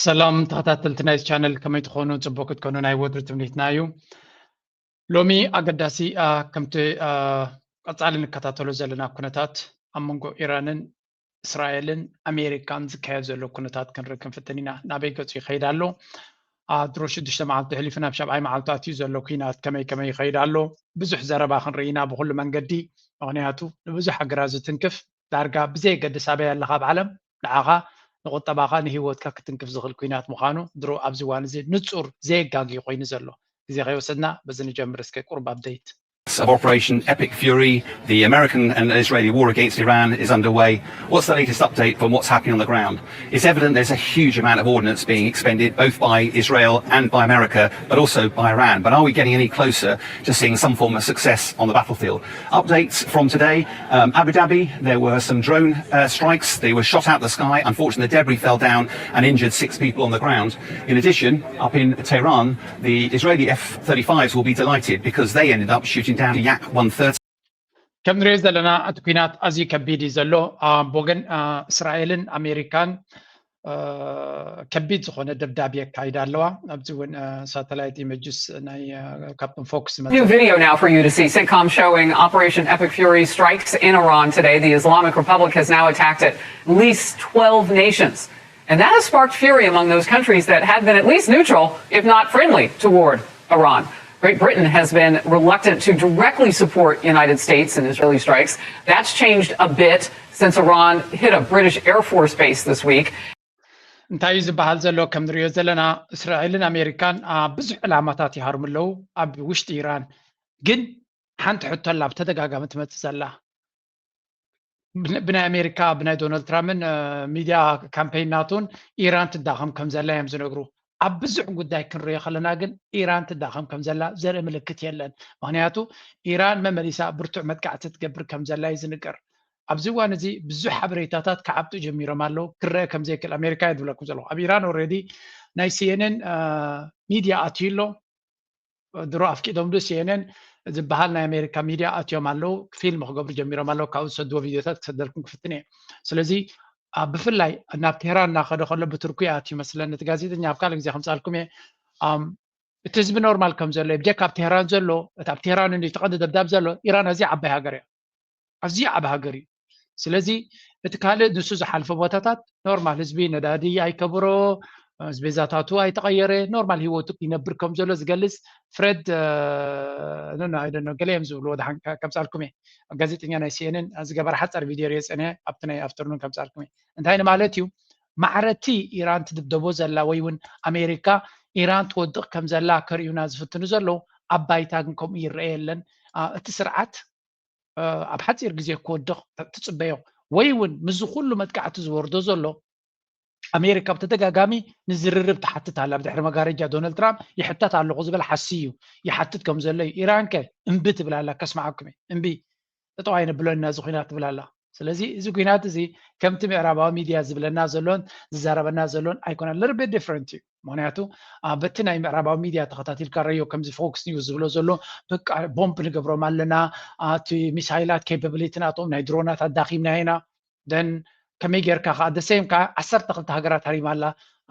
ሰላም ተኸታተልቲ ናይ ቻነል፣ ከመይ ትኾኑ? ጽቡቅ ክትኮኑ ናይ ወትሩ ትምኒትና እዩ። ሎሚ ኣገዳሲ፣ አ፣ ከምቲ፣ አ፣ ቀጻሊ ንከታተሎ ዘለና ኩነታት ኣብ መንጎ ኢራንን እስራኤልን ኣሜሪካን ዝካየድ ዘሎ ኩነታት ክንርኢ ክንፍትን ኢና። ናበይ ገጹ ይኸይድ ኣሎ? አ፣ ድሮ ሽዱሽተ መዓልቲ ሕሊፉ ናብ ሻብዓይ መዓልቱ ኣትዩ ዘሎ ኩናት ከመይ ከመይ ይኸይድ ኣሎ? ብዙሕ ዘረባ ክንርኢ ኢና ብኹሉ መንገዲ። ምኽንያቱ ንብዙሕ ሃገራት ዝትንክፍ፣ ዳርጋ ብዘየገድስ ኣበይ ኣለኻ ኣብ ዓለም፣ ንዓኻ፣ ንቁጠባኻ፣ ንህይወትካ ክትንክፍ ዝኽእል ኩናት ምዃኑ ድሮ ኣብዚ እዋን እዚ ንጹር ዘየጋግዩ ኮይኑ ዘሎ። ግዜ ከይወሰድና በዚ ንጀምር እስከ ቁሩብ ኣፕደይት። Of Operation Epic Fury, the American and Israeli war against Iran is underway. What's the latest update from what's happening on the ground? It's evident there's a huge amount of ordnance being expended, both by Israel and by America, but also by Iran. But are we getting any closer to seeing some form of success on the battlefield? Updates from today. Um, Abu Dhabi, there were some drone uh, strikes. They were shot out the sky. Unfortunately, the debris fell down and injured six people on the ground. In addition, up in Tehran, the Israeli F thirty-fives will be delighted because they ended up shooting down a Yak one thirty. ከም ንሪኦ ዘለና እቲ ኩናት ኣዝዩ ከቢድ እዩ ዘሎ። ኣብ ወገን፣ አ፣ እስራኤልን ኣሜሪካን፣ አ፣ ከቢድ ዝኾነ ደብዳብ የካይዳ ኣለዋ። ኣብዚ እውን፣ አ፣ ሳተላይት ኢመጅስ ናይ፣ አ፣ ካብቶም ፎክስ New video now for you to see. CENTCOM showing Operation Epic Fury strikes in Iran today. The Islamic Republic has now attacked at least twelve nations. And that has sparked fury among those countries that had been at least neutral, if not friendly, toward Iran. Great Britain has been reluctant to directly support United States and Israeli strikes. That's changed a bit since Iran hit a British Air Force base this week. እንታይ እዩ ዝበሃል ዘሎ? ከም ንሪኦ ዘለና እስራኤልን ኣሜሪካን ኣብ ብዙሕ ዕላማታት ይሃርሙ ኣለዉ። ኣብ ውሽጢ ኢራን ግን ሓንቲ ሕቶ ኣላ ብተደጋጋሚ ትመጽእ ዘላ። ብን- ብናይ ኣሜሪካ፣ ብናይ ዶናልድ ትራምፕን፣ እ፣ ሚድያ ካምፔይን ናቱን ኢራን ትዳኸም ከም ዘላ እዮም ዝነግሩ። ኣብ ብዙሕ ጉዳይ ክንሪኦ ከለና ግን ኢራን ትዳኸም ከም ዘላ ዘርኢ ምልክት የለን። ምክንያቱ ኢራን መመሊሳ ብርቱዕ መጥቃዕቲ ትገብር ከም ዘላ እዩ ዝንገር። ኣብዚ እዋን እዚ ብዙሕ ሓበሬታታት ክዓብጡ ጀሚሮም ኣለዉ። ክረአ ከም ዘይክእል ኣሜሪካ እየ ዝብለኩም ዘለኹ። ኣብ ኢራን ኦልሬዲ ናይ ሲኤንኤን፣ እ፣ ሚድያ ኣትዩ ኣሎ። ድሮ ኣፍቂዶም ዶ ሲኤንኤን ዝበሃል ናይ ኣሜሪካ ሚድያ ኣትዮም ኣለዉ። ፊልም ክገብሩ ጀሚሮም ኣለዉ። ካብኡ ዝሰድዎ ቪድዮታት ክሰደልኩም ክፍትን እየ። ስለዚ፣ አ፣ ብፍላይ ናብ ቴህራን እናኸደ ከሎ ብቱርኪ ኣትዩ መስለኒ። እቲ ጋዜጠኛ ኣብ ካልእ ግዜ ከምጻልኩም እየ። ኣም፣ እቲ ህዝቢ ኖርማል ከም ዘሎ እዩ። ብጀካ ኣብ ቴህራን ዘሎ፣ እቲ ኣብ ቴህራን እንዲ ተቐንዲ ደብዳብ ዘሎ፣ ኢራን ኣዝያ ዓባይ ሃገር እያ። ኣዝዩ ዓቢ ሃገር እዩ። ስለዚ እቲ ካልእ ንሱ ዝሓልፎ ቦታታት ኖርማል ህዝቢ ነዳዲ ኣይከብሮ፣ ኣስቤዛታቱ ኣይተቐየረ፣ ኖርማል ህይወቱ ይነብር ከም ዘሎ ዝገልጽ ፍሬድ፣ እ፣ ኖ፣ ኖ፣ I don't know፣ ገለ እዮም ዝብልዎ፣ ደሓን ከ-፣ ከምጻልኩም እየ። ጋዜጠኛ ናይ ሲኤንኤን ዝገበረ ሓጻር ቪድዮ ርእየ ጸኒሐ፣ ኣብቲ ናይ ኣፍተርኑን ከምጻልኩም እየ። እንታይ ንማለት እዩ? ማዕረቲ ኢራን ትድብደቦ ዘላ ወይ እውን ኣሜሪካ ኢራን ትወድቕ ከም ዘላ ከርእዩና ዝፍትኑ ዘለዉ፣ ኣብ ባይታ ግን ከምኡ ይረአ የለን። አ፣ እቲ ስርዓት እ፣ ኣብ ሓጺር ግዜ ክወድቕ ተ-፣ ትጽበዮ። ወይ እውን ምስዚ ኩሉ መጥቃዕቲ ዝወርዶ ዘሎ ኣሜሪካ ብተደጋጋሚ ንዝርርብ ትሓትት ኣላ። ብድሕሪ መጋረጃ ዶናልድ ትራምፕ ይሕተት ኣለኹ ዝበለ ሓሲ እዩ። ይሓትት ከም ዘሎ እዩ። ኢራን ከ እምቢ ትብል ኣላ። ከስምዓኩም እየ። እምቢ። ጠጠው ኣይነብሎን ኢና እዚ ኲናት ትብል ኣላ። ስለዚ እዚ ኲናት እዚ ከምቲ ምዕራባዊ ሚድያ ዝብለና ዘሎን ዝዛረበና ዘሎን ኣይኮነን። Little bit different እዩ። ምክንያቱ፣ አ፣ በቲ ናይ ምዕራባዊ ሚድያ ተኸታቲልካ ረዮ ከምዚ ፎክስ ኒውስ ዝብሎ ዘሎ፣ በቃ ቦምብ ንገብሮም ኣለና፣ አ፣ እቲ ሚሳይላት ኬፓብሊቲ ናቶም ናይ ድሮናት ኣዳኺምና ኢና። ደን ከመይ ጌርካ ከዓ ደሰይም ከዓ ዓሰርተ ክልተ ሃገራት ሃሪማ ኣላ፣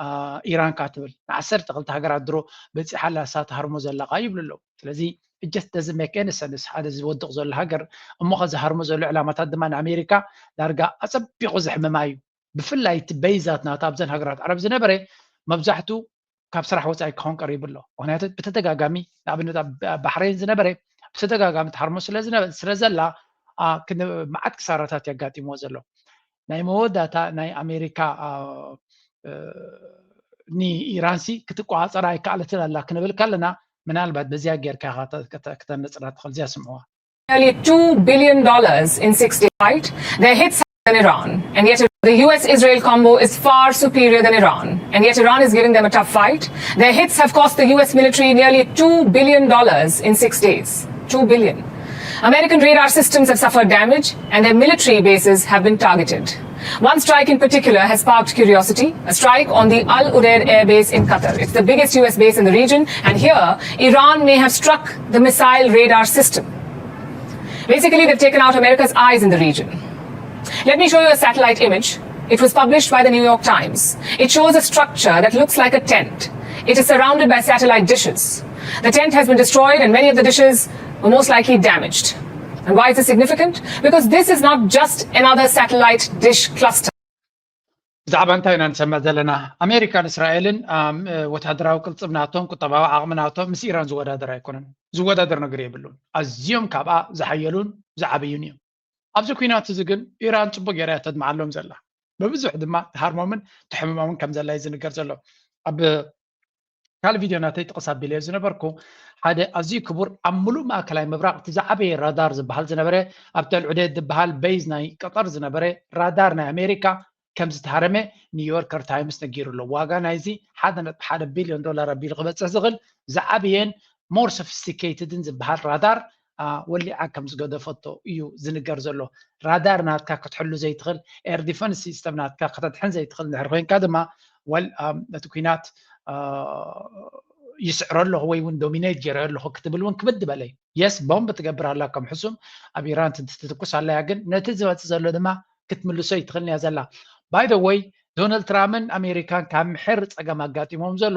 አ፣ ኢራን ከዓ ትብል። ንዓሰርተ ክልተ ሃገራት ድሮ በፂሓ ኣላ እሳ ትሃርሞ ዘላ ከዓ ይብሉ ኣለዉ። ስለዚ it just doesn't make any sense ሓደ ዝወድቕ ዘሎ ሃገር እሞ ከ ዝሃርሞ ዘሎ ዕላማታት ድማ ንኣሜሪካ ዳርጋ ኣፀቢቑ ዘሕምማ እዩ። ብፍላይ እቲ በይዛት ናታ ኣብዘን ሃገራት ዓረብ ዝነበረ መብዛሕቱ ካብ ስራሕ ወፃኢ ክኸውን ቀሪቡ ኣሎ። ምክንያቱ ብተደጋጋሚ ንኣብነት ኣብ ባሕሬን ዝነበረ ብተደጋጋሚ ትሃርሞ ስለ ዝነበ-፣ ስለ ዘላ፣ አ፣ ክን-፣ መዓት ክሳራታት የጋጢምዎ ዘሎ። ናይ መወዳእታ ናይ ኣሜሪካ፣ አ፣ እ፣ ንኢራንሲ ክትቆፃፀራ ኣይከኣለትን ኣላ ክንብል ከለና ምናልባት በዚያ ጌርካ ኢኻ ክተ-፣ ክተ-፣ ክተነፅራ ትኽእል። እዚኣ ስምዕዋ። Nearly two billion dollars in six days. Right? Their hits than Iran. And yet the U S Israel combo is far superior than Iran. And yet Iran is giving them a tough fight. Their hits have cost the U S military nearly two billion dollars in six days. Two billion. American radar systems have suffered damage and their military bases have been targeted. One strike in particular has sparked curiosity, a strike on the Al Udeid air base in Qatar. It's the biggest U S base in the region, and here Iran may have struck the missile radar system. Basically, they've taken out America's eyes in the region. Let me show you a satellite image. It was published by the New York Times. It shows a structure that looks like a tent. It is surrounded by satellite dishes. The tent has been destroyed and many of the dishes were most likely damaged. And why is this significant? Because this is not just another satellite dish cluster. ብዛዕባ እንታይ ኢና ንሰምዕ ዘለና? ኣሜሪካን እስራኤልን ወታደራዊ ቅልፅም ናቶም፣ ቁጠባዊ ዓቕሚ ናቶም ምስ ኢራን ዝወዳደር ኣይኮነን። ዝወዳደር ነገር የብሉን። ኣዝዮም ካብኣ ዝሓየሉን ዝዓበዩን እዮም። ኣብዚ ኩናት እዚ ግን ኢራን ፅቡቅ ገይራ እያ ተድምዓሎም ዘላ። ብብዙሕ ድማ ትሃርሞምን ትሕምሞምን ከም ዘላ እዩ ዝንገር ዘሎ። ኣብ ካልእ ቪድዮ ናተይ ጥቕስ ኣቢለዮ ዝነበርኩ ሓደ ኣዝዩ ክቡር ኣብ ሙሉእ ማእከላይ ምብራቕ እቲ ዝዓበየ ራዳር ዝበሃል ዝነበረ ኣብ ተልዑዴት ዝበሃል ቤዝ ናይ ቀጠር ዝነበረ ራዳር ናይ ኣሜሪካ ከም ዝተሃረመ ኒውዮርከር ታይምስ ነጊሩ ኣሎ። ዋጋ ናይዚ ሓደ ነጥቢ ሓደ ቢልዮን ዶላር ኣቢሉ ክበፅሕ ዝኽእል ዝዓበየን ሞር ሶፊስቲኬትድን ዝበሃል ራዳር ወሊዓ ከም ዝገደፈቶ እዩ ዝንገር ዘሎ። ራዳር ናትካ ክትሕሉ ዘይትኽእል፣ ኤር ዲፈንስ ሲስተም ናትካ ከተድሕን ዘይትኽእል እንድሕር ኮይንካ ድማ ወል ነቲ ኩናት ይስዕሮ ኣለኹ ወይ እውን ዶሚኔት ገይረ ኣለኹ ክትብል እውን ክብድ በለ። የስ ቦምብ ትገብር ኣላ ከም ሕሱም ኣብ ኢራን ትትኩስ ኣላያ፣ ግን ነቲ ዝመፅእ ዘሎ ድማ ክትምልሶ ይትኽእል እያ ዘላ። ባይ ወይ ዶናልድ ትራምፕን ኣሜሪካን ካብ ምሕር ፀገም ኣጋጢሞም ዘሎ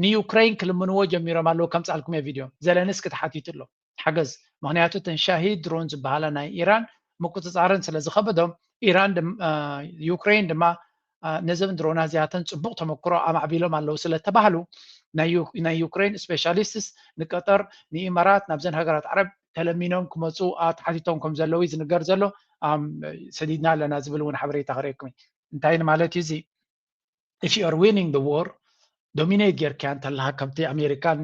ንዩክሬን ክልምንዎ ጀሚሮም ኣለዉ። ከምፃልኩም እየ ቪድዮ። ዘለንስኪ ተሓቲቱ ኣሎ ሓገዝ፣ ምክንያቱ እተን ሻሂድ ድሮን ዝበሃላ ናይ ኢራን ምቁፅፃረን ስለ ዝኸበዶም ኢራን ዩክሬን ድማ ነዘን ድሮና እዚኣተን ፅቡቅ ተመክሮ ኣማዕቢሎም ኣለዉ ስለተባህሉ ናይ ዩክሬን ስፔሻሊስትስ ንቀጠር ንኢማራት ናብዘን ሃገራት ዓረብ ተለሚኖም ክመፁ ተሓቲቶም ከም ዘለዉ ዝንገር ዘሎ ሰዲድና ኣለና ዝብል እውን ሓበሬታ ክርእየኩም። እንታይ ማለት እዩ እዚ? If you are winning the war ዶሚኔት ጌርካያ እንተለካ ከምቲ ኣሜሪካን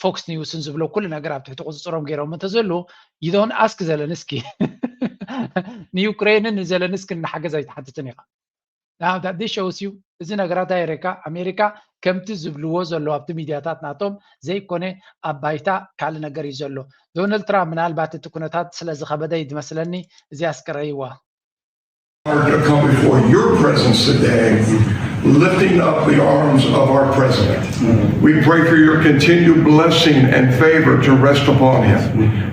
ፎክስ ኒውስን ዝብሎ ኩሉ ነገር ኣብ ትሕቲ ቁፅፅሮም ገይሮም እንተዘሉ you don't ask ዘለንስኪ ንዩክሬንን ንዘለንስኪን ንሓገዝ ኣይትሓትትን ኢኻ። Now that this shows you እዚ ነገራት ኣሜሪካ ኣሜሪካ ከምቲ ዝብልዎ ዘለዉ ኣብቲ ሚድያታት ናቶም ዘይኮነ ኣብ ባይታ ካልእ ነገር እዩ ዘሎ። ዶናልድ ትራምፕ ምናልባት እቲ ኩነታት ስለ ዝኸበደ እዩ ዝመስለኒ እዚ ኣስቀረይዋ። Honored to come before your presence today, lifting up the arms of our president. We pray for your continued blessing and favor to rest upon him.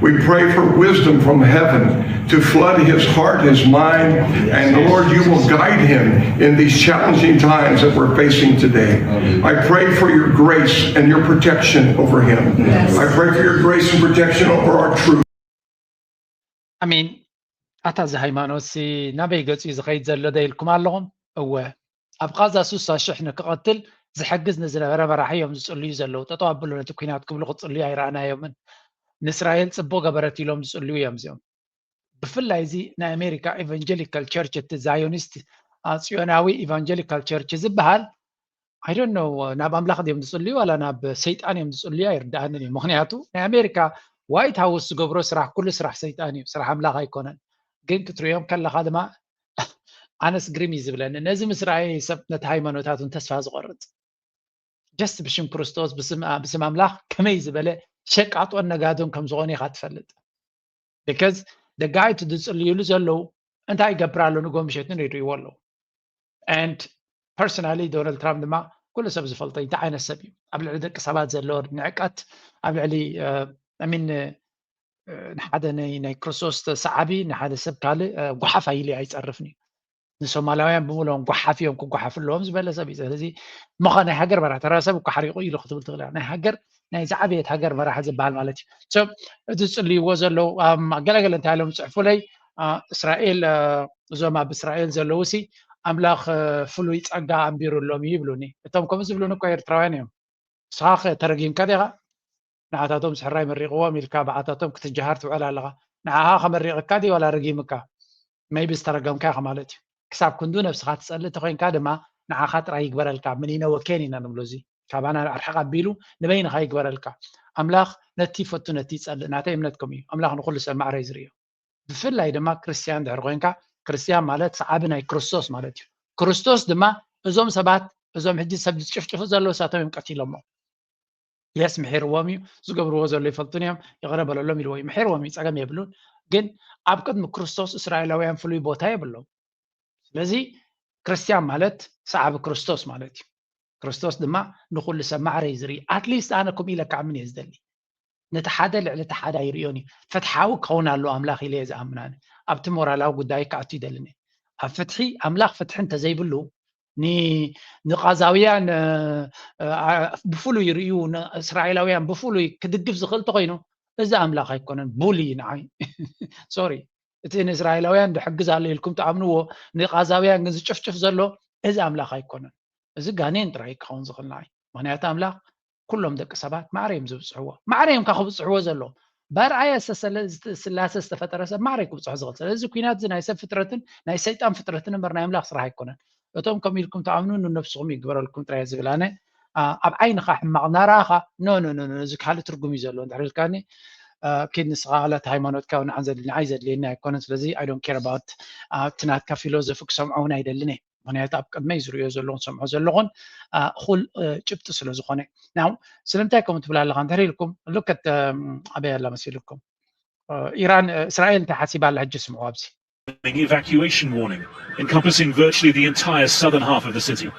We pray for wisdom from heaven to flood his heart, his mind, and Lord, you will guide him in these challenging times that we're facing today. I pray for your grace and your protection over him. I pray for your grace and protection over our troops. ኣሜን። ኣታ እዚ ሃይማኖት ሲ ናበይ ገጹ እዩ ዝኸይድ ዘሎ ዶ ኢልኩም ኣለኹም? እወ፣ ኣብ ቓዛ ሱሳ ሽሕ ንክቐትል ዝሕግዝ ንዝነበረ መራሒ እዮም ዝጽልዩ ዘለዉ። ጠጠው ኣብሉ ነቲ ኲናት ክብሉ ክጽልዩ ኣይረኣናዮምን። ንእስራኤል ጽቡቕ ገበረት ኢሎም ዝጽልዩ እዮም እዚኦም። ብፍላይ እዚ ናይ ኣሜሪካ ኢቫንጀሊካል ቸርች እቲ ዛዮኒስት ጽዮናዊ ኢቫንጀሊካል ቸርች ዝበሃል I don't know ናብ ኣምላኽ ድዮም ዝጽልዩ ዋላ ናብ ሰይጣን እዮም ዝጽልዩ ኣይርድኣንን እዩ። ምኽንያቱ ናይ ኣሜሪካ ዋይት ሃውስ ዝገብሮ ስራሕ ኩሉ ስራሕ ሰይጣን እዩ፣ ስራሕ ኣምላኽ ኣይኮነን። ግን ክትርእዮም ከለኻ ድማ ኣነስ ግርም እዩ ዝብለኒ ነዚ ምስ ረኣየ ሰብ ነቲ ሃይማኖታት እውን ተስፋ ዝቆርጽ። ጀስት ብሽም ክርስቶስ ብስም ኣምላኽ ከመይ ዝበለ ሸቃጦን ነጋዶን ከም ዝኾነ ኢኻ ትፈልጥ። Because the guy ዝጽልዩሉ ዘለዉ እንታይ ይገብር ኣሎ ንጎ ምሸትን ይርእይዎ ኣለዉ። And personally ዶናልድ ትራምፕ ድማ ኩሉ ሰብ ዝፈልጦ እንታይ ዓይነት ሰብ እዩ። ኣብ ልዕሊ ደቂ ሰባት ዘለዎ ንዕቀት ኣብ ልዕሊ ሚን ንሓደ ናይ ክርስቶስ ሰዓቢ ንሓደ ሰብ ካልእ ጓሓፍ ኣይሊ ኣይፀርፍን እዩ። ንሶማላውያን ብምሎም ጓሓፍ እዮም ክጓሓፍ ኣለዎም ዝበለ ሰብ እዩ። ስለዚ ምዃ ናይ ሃገር መራሒ ተራ ሰብ እኳ ሓሪቑ ኢሉ ክትብል ትኽእል ናይ ሃገር ናይ ዝዓበየት ሃገር መራሒ ዝበሃል ማለት እዩ። እቲ ዝፅልይዎ ዘለዉ ገለገለ እንታይ ኢሎም ዝፅሕፉለይ እስራኤል እዞም ኣብ እስራኤል ዘለዉ ሲ ኣምላኽ ፍሉይ ፀጋ ኣንቢሩሎም እዩ ይብሉኒ። እቶም ከምኡ ዝብሉኒ እኮ ኤርትራውያን እዮም። ንስኻ ተረጊምካ ዲኻ? ንዓታቶም ስሕራይ መሪቕዎም ኢልካ ብዓታቶም ክትጀሃር ትውዕል ኣለኻ። ንዓኻ ከመሪቕካ ድዩ ዋላ ረጊምካ? ሜይቢ ዝተረገምካ ኢኻ ማለት እዩ። ክሳብ ክንዱ ነብስኻ ትጸልእ ተኾይንካ ድማ ንዓኻ ጥራይ ይግበረልካ። ምኒነ ወኬን ኢና ንብሎ እዚ ካባና ኣርሕቕ ኣቢሉ ንበይንኻ ይግበረልካ። ኣምላኽ ነቲ ይፈቱ ነቲ ይጸልእ ናተይ እምነት ከምኡ እዩ። ኣምላኽ ንኹሉ ሰብ ማዕረ እዩ ዝርእዮ። ብፍላይ ድማ ክርስትያን ድሕር ኮይንካ ክርስትያን ማለት ሰዓቢ ናይ ክርስቶስ ማለት እዩ። ክርስቶስ ድማ እዞም ሰባት እዞም ሕጂ ሰብ ዝጭፍጭፉ ዘለዉ ሳቶም እዮም ቀቲሎሞ። የስ ምሒርዎም እዩ ዝገብርዎ ዘሎ ይፈልጡን እዮም ይቕረ በለሎም ኢልዎ እዩ ምሒርዎም እዩ ጸገም የብሉን። ግን ኣብ ቅድሚ ክርስቶስ እስራኤላውያን ፍሉይ ቦታ የብሎም። ስለዚ ክርስትያን ማለት ሰዓቢ ክርስቶስ ማለት እዩ። ክርስቶስ ድማ ንኹሉ ሰብ ማዕረ እዩ ዝርኢ። ኣትሊስት ኣነ ከምኡ ኢለ ክኣምን እየ ዝደሊ። ነቲ ሓደ ልዕሊ እቲ ሓደ ኣይርእዮን እዩ። ፍትሓዊ ክኸውን ኣለዎ ኣምላኽ ኢለ እየ ዝኣምን ኣነ። ኣብቲ ሞራላዊ ጉዳይ ክኣቱ ይደልን እየ። ኣብ ፍትሒ ኣምላኽ ፍትሒ እንተዘይብሉ ንቓዛውያን ብፍሉይ ርእዩ እስራኤላውያን ብፍሉይ ክድግፍ ዝኽእል ተኮይኑ እዚ ኣምላኽ ኣይኮነን። ቡሊ ንዓይ ሶሪ እቲ ንእስራኤላውያን ድሕግዝ ኣሎ ኢልኩም ትኣምንዎ ንቓዛውያን ግን ዝጭፍጭፍ ዘሎ እዚ ኣምላኽ ኣይኮነን። እዚ ጋኔን ጥራይ ክኸውን ዝኽእል ንዓይ። ምክንያቱ ኣምላኽ ኩሎም ደቂ ሰባት ማዕረ እዮም ዝብፅሕዎ። ማዕረ እዮም ካብ ክብፅሕዎ ዘለዎም። በርኣየ ስላሴ ዝተፈጠረ ሰብ ማዕረ ክብፅሖ ዝኽእል። ስለዚ ኩናት እዚ ናይ ሰብ ፍጥረትን ናይ ሰይጣን ፍጥረትን እምበር ናይ ኣምላኽ ስራሕ ኣይኮነን። እቶም ከም ኢልኩም ትኣምኑ ንነብስኹም ይግበረልኩም ጥራይ ዝብል ኣነ ኣብ ዓይንኻ ሕማቕ እናረኣኻ ኖ ኖ ኖ እዚ ካልእ ትርጉም እዩ ዘለዎ እንድሕር ኢልካኒ ኪድ ንስኻ ለት ሃይማኖትካ ንዓን ዘድልኒ ኣይ ዘድልየኒ ኣይኮነን። ስለዚ I don't care about እቲ ናትካ ፊሎዞፊ ክሰምዖ እውን ኣይደልን እየ። ምክንያቱ ኣብ ቅድመይ ዝርእዮ ዘለኹን ዝሰምዖ ዘለኹን እኹል ጭብጢ ስለ ዝኾነ ናው ስለምንታይ ከምኡ ትብል ኣለኻ እንድሕር ኢልኩም ልከት ኣበይ ኣላ መሲልኩም ኢራን እስራኤል እንታይ ሓሲባ ኣላ ሕጂ ስምዑ ኣብዚ evacuation warning encompassing virtually the entire southern half of the city.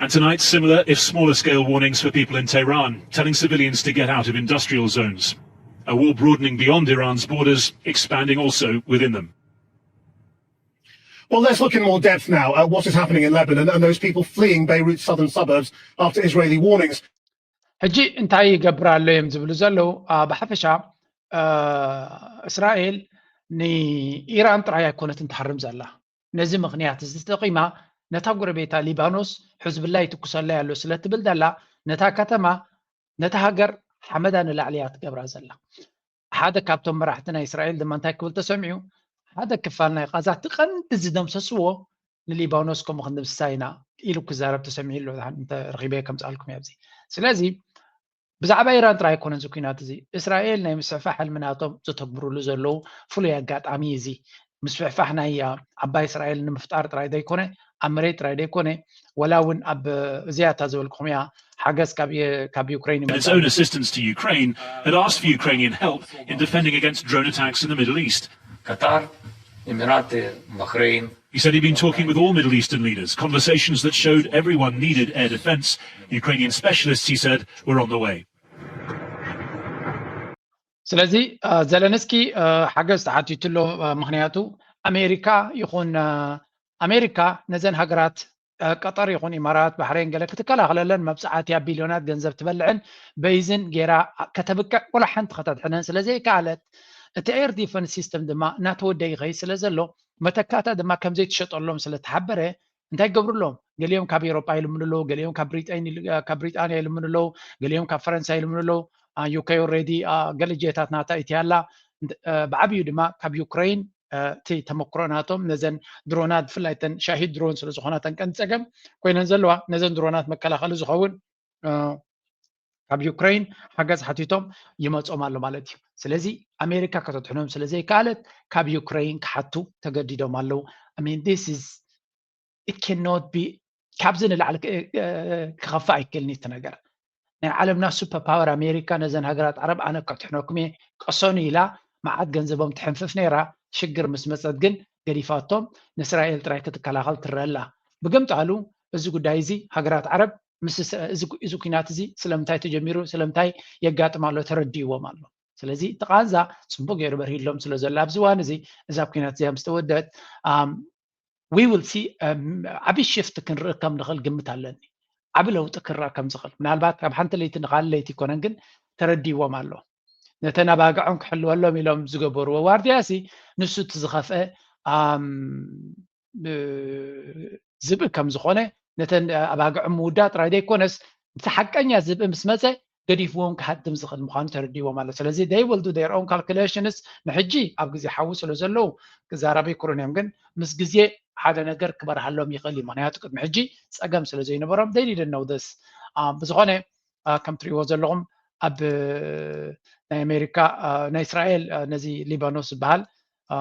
And tonight, similar, if smaller scale, warnings for people in Tehran, telling civilians to get out of industrial zones. A war broadening beyond Iran's borders, expanding also within them. Well, let's look in more depth now at what is happening in Lebanon and those people fleeing Beirut's southern suburbs after Israeli warnings. ሕጂ እንታይ ይገብር ኣሎ እዮም ዝብሉ ዘለዉ ብሓፈሻ እስራኤል ንኢራን ጥራይ ኣይኮነትን ትሃርም ዘላ። ነዚ ምኽንያት እዚ ተጠቒማ ነታ ጎረቤታ ሊባኖስ ሕዝብላ ይትኩሰላ ኣሎ ስለ ትብል ዘላ ነታ ከተማ ነታ ሃገር ሓመዳ ንላዕሊ እያ ትገብራ ዘላ። ሓደ ካብቶም መራሕቲ ናይ እስራኤል ድማ እንታይ ክብል ተሰሚዑ ሓደ ክፋል ናይ ቃዛ እቲ ቀንዲ ዝደምሰስዎ ንሊባኖስ ከምኡ ክንድምስሳ ኢና ኢሉ ክዛረብ ተሰሚዑ ኣሎ። እንተረኺበ ከምፅኣልኩም እያ ኣብዚ ስለዚ ብዛዕባ ኢራን ጥራይ ኣይኮነን እዚ ኩናት እዚ እስራኤል ናይ ምስፍሕፋሕ ሕልሚ ናቶም ዘተግብርሉ ዘለዉ ፍሉይ ኣጋጣሚ እዚ ምስፍሕፋሕ ናይ ዓባይ እስራኤል ንምፍጣር ጥራይ ዘይኮነ ኣብ መሬት ጥራይ ዘይኮነ ወላ እውን ኣብ እዚያታ ዝበልኩኹም እያ ሓገዝ ካብ ዩክሬን its own assistance to Ukraine had asked for Ukrainian help in defending against drone attacks in the Middle East. Qatar, Emirates, Bahrain, He said he'd been talking with all Middle Eastern leaders, conversations that showed everyone needed air defense. Ukrainian specialists, he said, were on the way. ስለዚ ዘለንስኪ ሓገዝ ተሓቲቱ ኣሎ። ምክንያቱ ኣሜሪካ ይኹን ኣሜሪካ ነዘን ሃገራት ቀጠር ይኹን ኢማራት ባሕሬን ገለ ክትከላኸለለን መብፅዓትያ ቢልዮናት ገንዘብ ትበልዕን በይዝን ጌራ ከተብቅዕ ወላ ሓንቲ ከተድሕነን ስለዘይከኣለት እቲ air defense system ድማ እናተወደአ ይኸይድ ስለ ዘሎ መተካእታ ድማ ከምዘይትሸጠሎም ስለተሓበረ እንታይ ይገብሩ ኣለዎም? ገሊኦም ካብ ኤሮጳ ይልምኑ ኣለዉ፣ ገሊኦም ካብ ብሪጣንያ ይልምኑ ኣለዉ፣ ገሊኦም ካብ ፈረንሳ ይልምኑ ኣለዉ። ዩኬ already ገለ ጀታት ናታ ኢትያ ኣላ። ብዓብዩ ድማ ካብ ዩክሬን እቲ ተመክሮ ናቶም ነዘን ድሮናት ብፍላይ ተን ሻሂድ ድሮን ስለ ዝኾና ተን ቀንዲ ጸገም ኮይነን ዘለዋ ነዘን ድሮናት መከላኸሊ ዝኸውን ካብ ዩክሬን ሓገዝ ሓቲቶም ይመጾም ኣሎ ማለት እዩ። ስለዚ ኣሜሪካ ከተድሕኖም ስለ ዘይከኣለት ካብ ዩክሬን ክሓቱ ተገዲዶም ኣለዉ። I mean this is it cannot be ካብዚ ንላዕሊ ክኸፍእ ኣይክእልን እቲ ነገር። ናይ ዓለምና super power ኣሜሪካ ነዘን ሃገራት ዓረብ ኣነ ከድሕነኩም እየ ቀሰኑ ኢላ መዓት ገንዘቦም ትሕንፍፍ ነይራ። ሽግር ምስ መጸት ግን ገዲፋቶም ንእስራኤል ጥራይ ክትከላኸል ትረአ ኣላ። ብግምጣሉ እዚ ጉዳይ እዚ ሃገራት ዓረብ ምስ እዚ ኩናት እዚ ስለምንታይ ተጀሚሩ ስለምንታይ የጋጥም ኣሎ ተረዲእዎም ኣሎ። ስለዚ እቲ ቃንዛ ጽቡቅ ገይሩ በርሂሎም ስለ ዘሎ ኣብዚ እዋን እዚ እዛ ኩናት እዚኣ ምስ ተወደት we will see ዓቢ shift ክንርኢ ከም ንኽእል ግምት ኣለኒ። ዓቢ ለውጢ ክረኣ ከም ዝኽእል ምናልባት ካብ ሓንቲ ለይቲ ንኻልእ ለይቲ ይኮነን ግን ተረዲእዎም ኣሎ። ነተን ኣባግዖም ክሕልወሎም ኢሎም ዝገበርዎ ዋርድያ ሲ ንሱ እቲ ዝኸፍአ ዝብኢ ከም ዝኾነ ነተን ኣባግዖም ምውዳእ ጥራይ ዘይኮነስ እቲ ሓቀኛ ዝብኢ ምስ መጸ ገዲፍዎም ክሃድም ዝኽእል ምዃኑ ተረዲእዎም ኣሎ። ስለዚ they will do their own calculations ንሕጂ ኣብ ግዜ ሓዊ ስለ ዘለዉ ክዛረቡ ይክሩን እዮም፣ ግን ምስ ግዜ ሓደ ነገር ክበርሃሎም ይኽእል እዩ። ምክንያቱ ቅድሚ ሕጂ ጸገም ስለ ዘይነበሮም they didn't know this። ብዝኾነ ከም ትሪእዎ ዘለኹም ኣብ ናይ ኣሜሪካ ናይ እስራኤል ነዚ ሊባኖስ ዝበሃል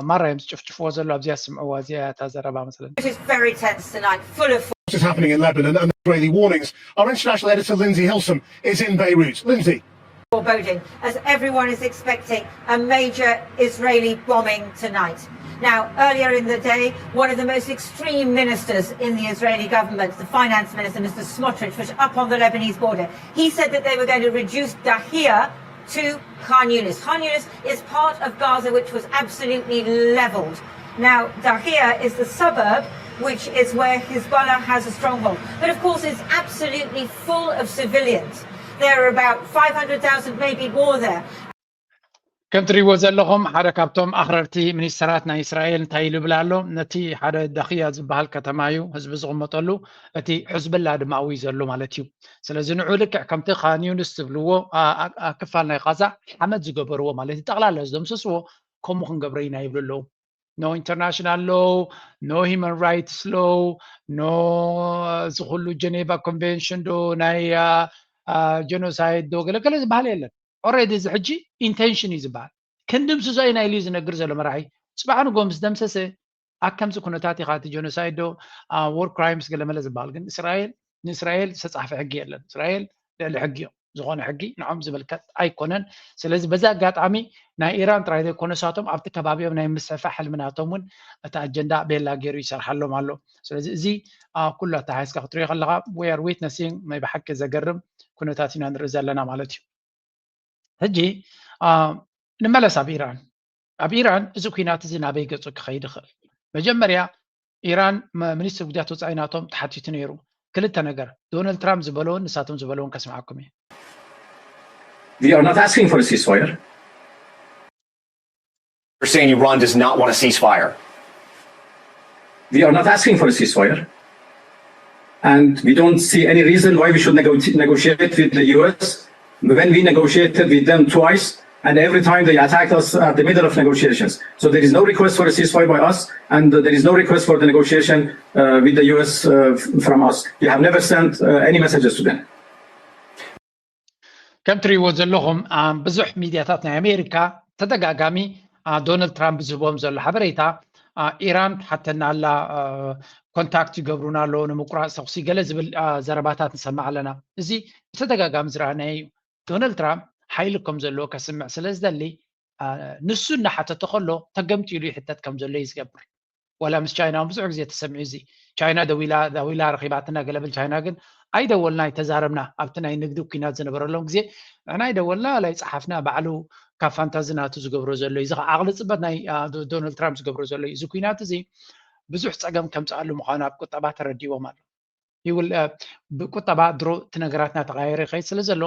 ማራ እዮም ዝጭፍጭፍዎ ዘሎ ኣብዚኣ ስምዕዋ እዚኣ እታ ዘረባ መስለኒ It is very tense tonight, full of What is happening in Lebanon and Israeli warnings. Our international editor Lindsay Hilsum is in Beirut. Lindsay. foreboding, as everyone is expecting a major Israeli bombing tonight. Now, earlier in the day, one of the most extreme ministers in the Israeli government, the finance minister, Mister Smotrich, was up on the Lebanese border. He said that they were going to reduce Dahiyeh to Khan Yunis. Khan Yunis is part of Gaza which was absolutely leveled. Now, Dahia is the suburb which is where Hezbollah has a stronghold. But of course, it's absolutely full of civilians. There are about five hundred thousand, maybe more there. ከም ትሪእዎ ዘለኹም ሓደ ካብቶም ኣኽረርቲ ሚኒስተራት ናይ እስራኤል እንታይ ኢሉ ይብል ኣሎ? ነቲ ሓደ ዳኽያ ዝበሃል ከተማ እዩ ህዝቢ ዝቕመጠሉ፣ እቲ ሕዝብላ ድማ ኣብኡ እዩ ዘሎ ማለት እዩ። ስለዚ ንዑ ልክዕ ከምቲ ካን ዩኒስ ዝብልዎ ክፋል ናይ ቃዛ ሓመድ ዝገበርዎ ማለት እዩ፣ ጠቕላላ ዝደምሰስዎ ከምኡ ክንገብሮ ኢና ይብሉ ኣለዉ። No international law, no human rights law, no እዚ ኩሉ ጀኔቫ ኮንቬንሽን ዶ ናይ ጀኖሳይድ ዶ ገለገለ ዝበሃል የለን። Already እዚ ሕጂ ኢንቴንሽን እዩ ዝበሃል። ክንድምስሶ ኢና ኢሉ እዩ ዝነግር ዘሎ መራሒ። ፅባሕ ንጎ ምስ ደምሰሰ ኣብ ከምዚ ኩነታት ኢኻ እቲ ጀኖሳይድ ዶ war crimes ገለመለ ዝበሃል። ግን እስራኤል ንእስራኤል ዝተፃሕፈ ሕጊ የለን። እስራኤል ልዕሊ ሕጊ እዮም። ዝኾነ ሕጊ ንዖም ዝምልከት ኣይኮነን። ስለዚ በዚ ኣጋጣሚ ናይ ኢራን ጥራይ ዘይኮነ ንሳቶም ኣብቲ ከባቢኦም ናይ ምስፍፋሕ ሕልሚ ናቶም እውን እቲ ኣጀንዳ ቤላ ገይሩ ይሰርሓሎም ኣሎ። ስለዚ እዚ ኩሉ ኣተሓሒዝካ ክትሪኦ ከለካ we are witnessing ናይ ብሓቂ ዘገርም ኩነታት ኢና ንርኢ ዘለና ማለት እዩ። ሕጂ ንመለስ ኣብ ኢራን። ኣብ ኢራን እዚ ኩናት እዚ ናበይ ገፁ ክኸይድ ይኽእል? መጀመርያ ኢራን ሚኒስትር ጉዳያት ወፃኢ ናቶም ተሓቲቱ ነይሩ። ክልተ ነገር ዶናልድ ትራምፕ ዝበለውን ንሳቶም ዝበለውን ከስምዓኩም እየ። We are not asking for a ceasefire. You're saying Iran does not want a ceasefire. We are not asking for a ceasefire. And we don't see any reason why we should nego- negotiate with the U S when we negotiated with them twice and every time they attacked us at the middle of negotiations. So there is no request for a ceasefire by us, and there is no request for the negotiation uh, with the U S uh, from us. We have never sent uh, any messages to them. ከም ትሪእዎ ዘለኹም ብዙሕ ሚድያታት ናይ ኣሜሪካ ተደጋጋሚ ዶናልድ ትራምፕ ዝህቦም ዘሎ ሓበሬታ ኢራን ትሓተና ኣላ፣ ኮንታክት ይገብሩና ኣለዉ ንምቁራፅ ተኩሲ ገለ ዝብል ዘረባታት ንሰማዕ ኣለና። እዚ ብተደጋጋሚ ዝረኣናዮ እዩ። ዶናልድ ትራምፕ ሓይሊ ከም ዘለዎ ከስምዕ ስለ ዝደሊ ንሱ እናሓተተ ከሎ ተገምጢሉ ይሕተት ከም ዘሎ እዩ ዝገብር። ዋላ ምስ ቻይና እውን ብዙሕ ግዜ ተሰሚዑ እዚ ቻይና ደዊላ ደዊላ ረኺባትና ገለብል ቻይና ግን ኣይደወልና ኣይተዛረብና ኣብቲ ናይ ንግዲ ኩናት ዝነበረሎም ግዜ ንሕና ኣይደወልና ላ ይፀሓፍና ባዕሉ ካብ ፋንታዚ ናቱ ዝገብሮ ዘሎ እዩ ዓቕሊ ፅበት ናይ ዶናልድ ትራምፕ ዝገብሮ ዘሎ እዩ እዚ ኩናት እዚ ብዙሕ ፀገም ከምፅኣሉ ምዃኑ ኣብ ቁጠባ ተረዲዎም ኣሎ ይብል ብቁጠባ ድሮ እቲ ነገራት እናተቀያየረ ይኸይድ ስለ ዘሎ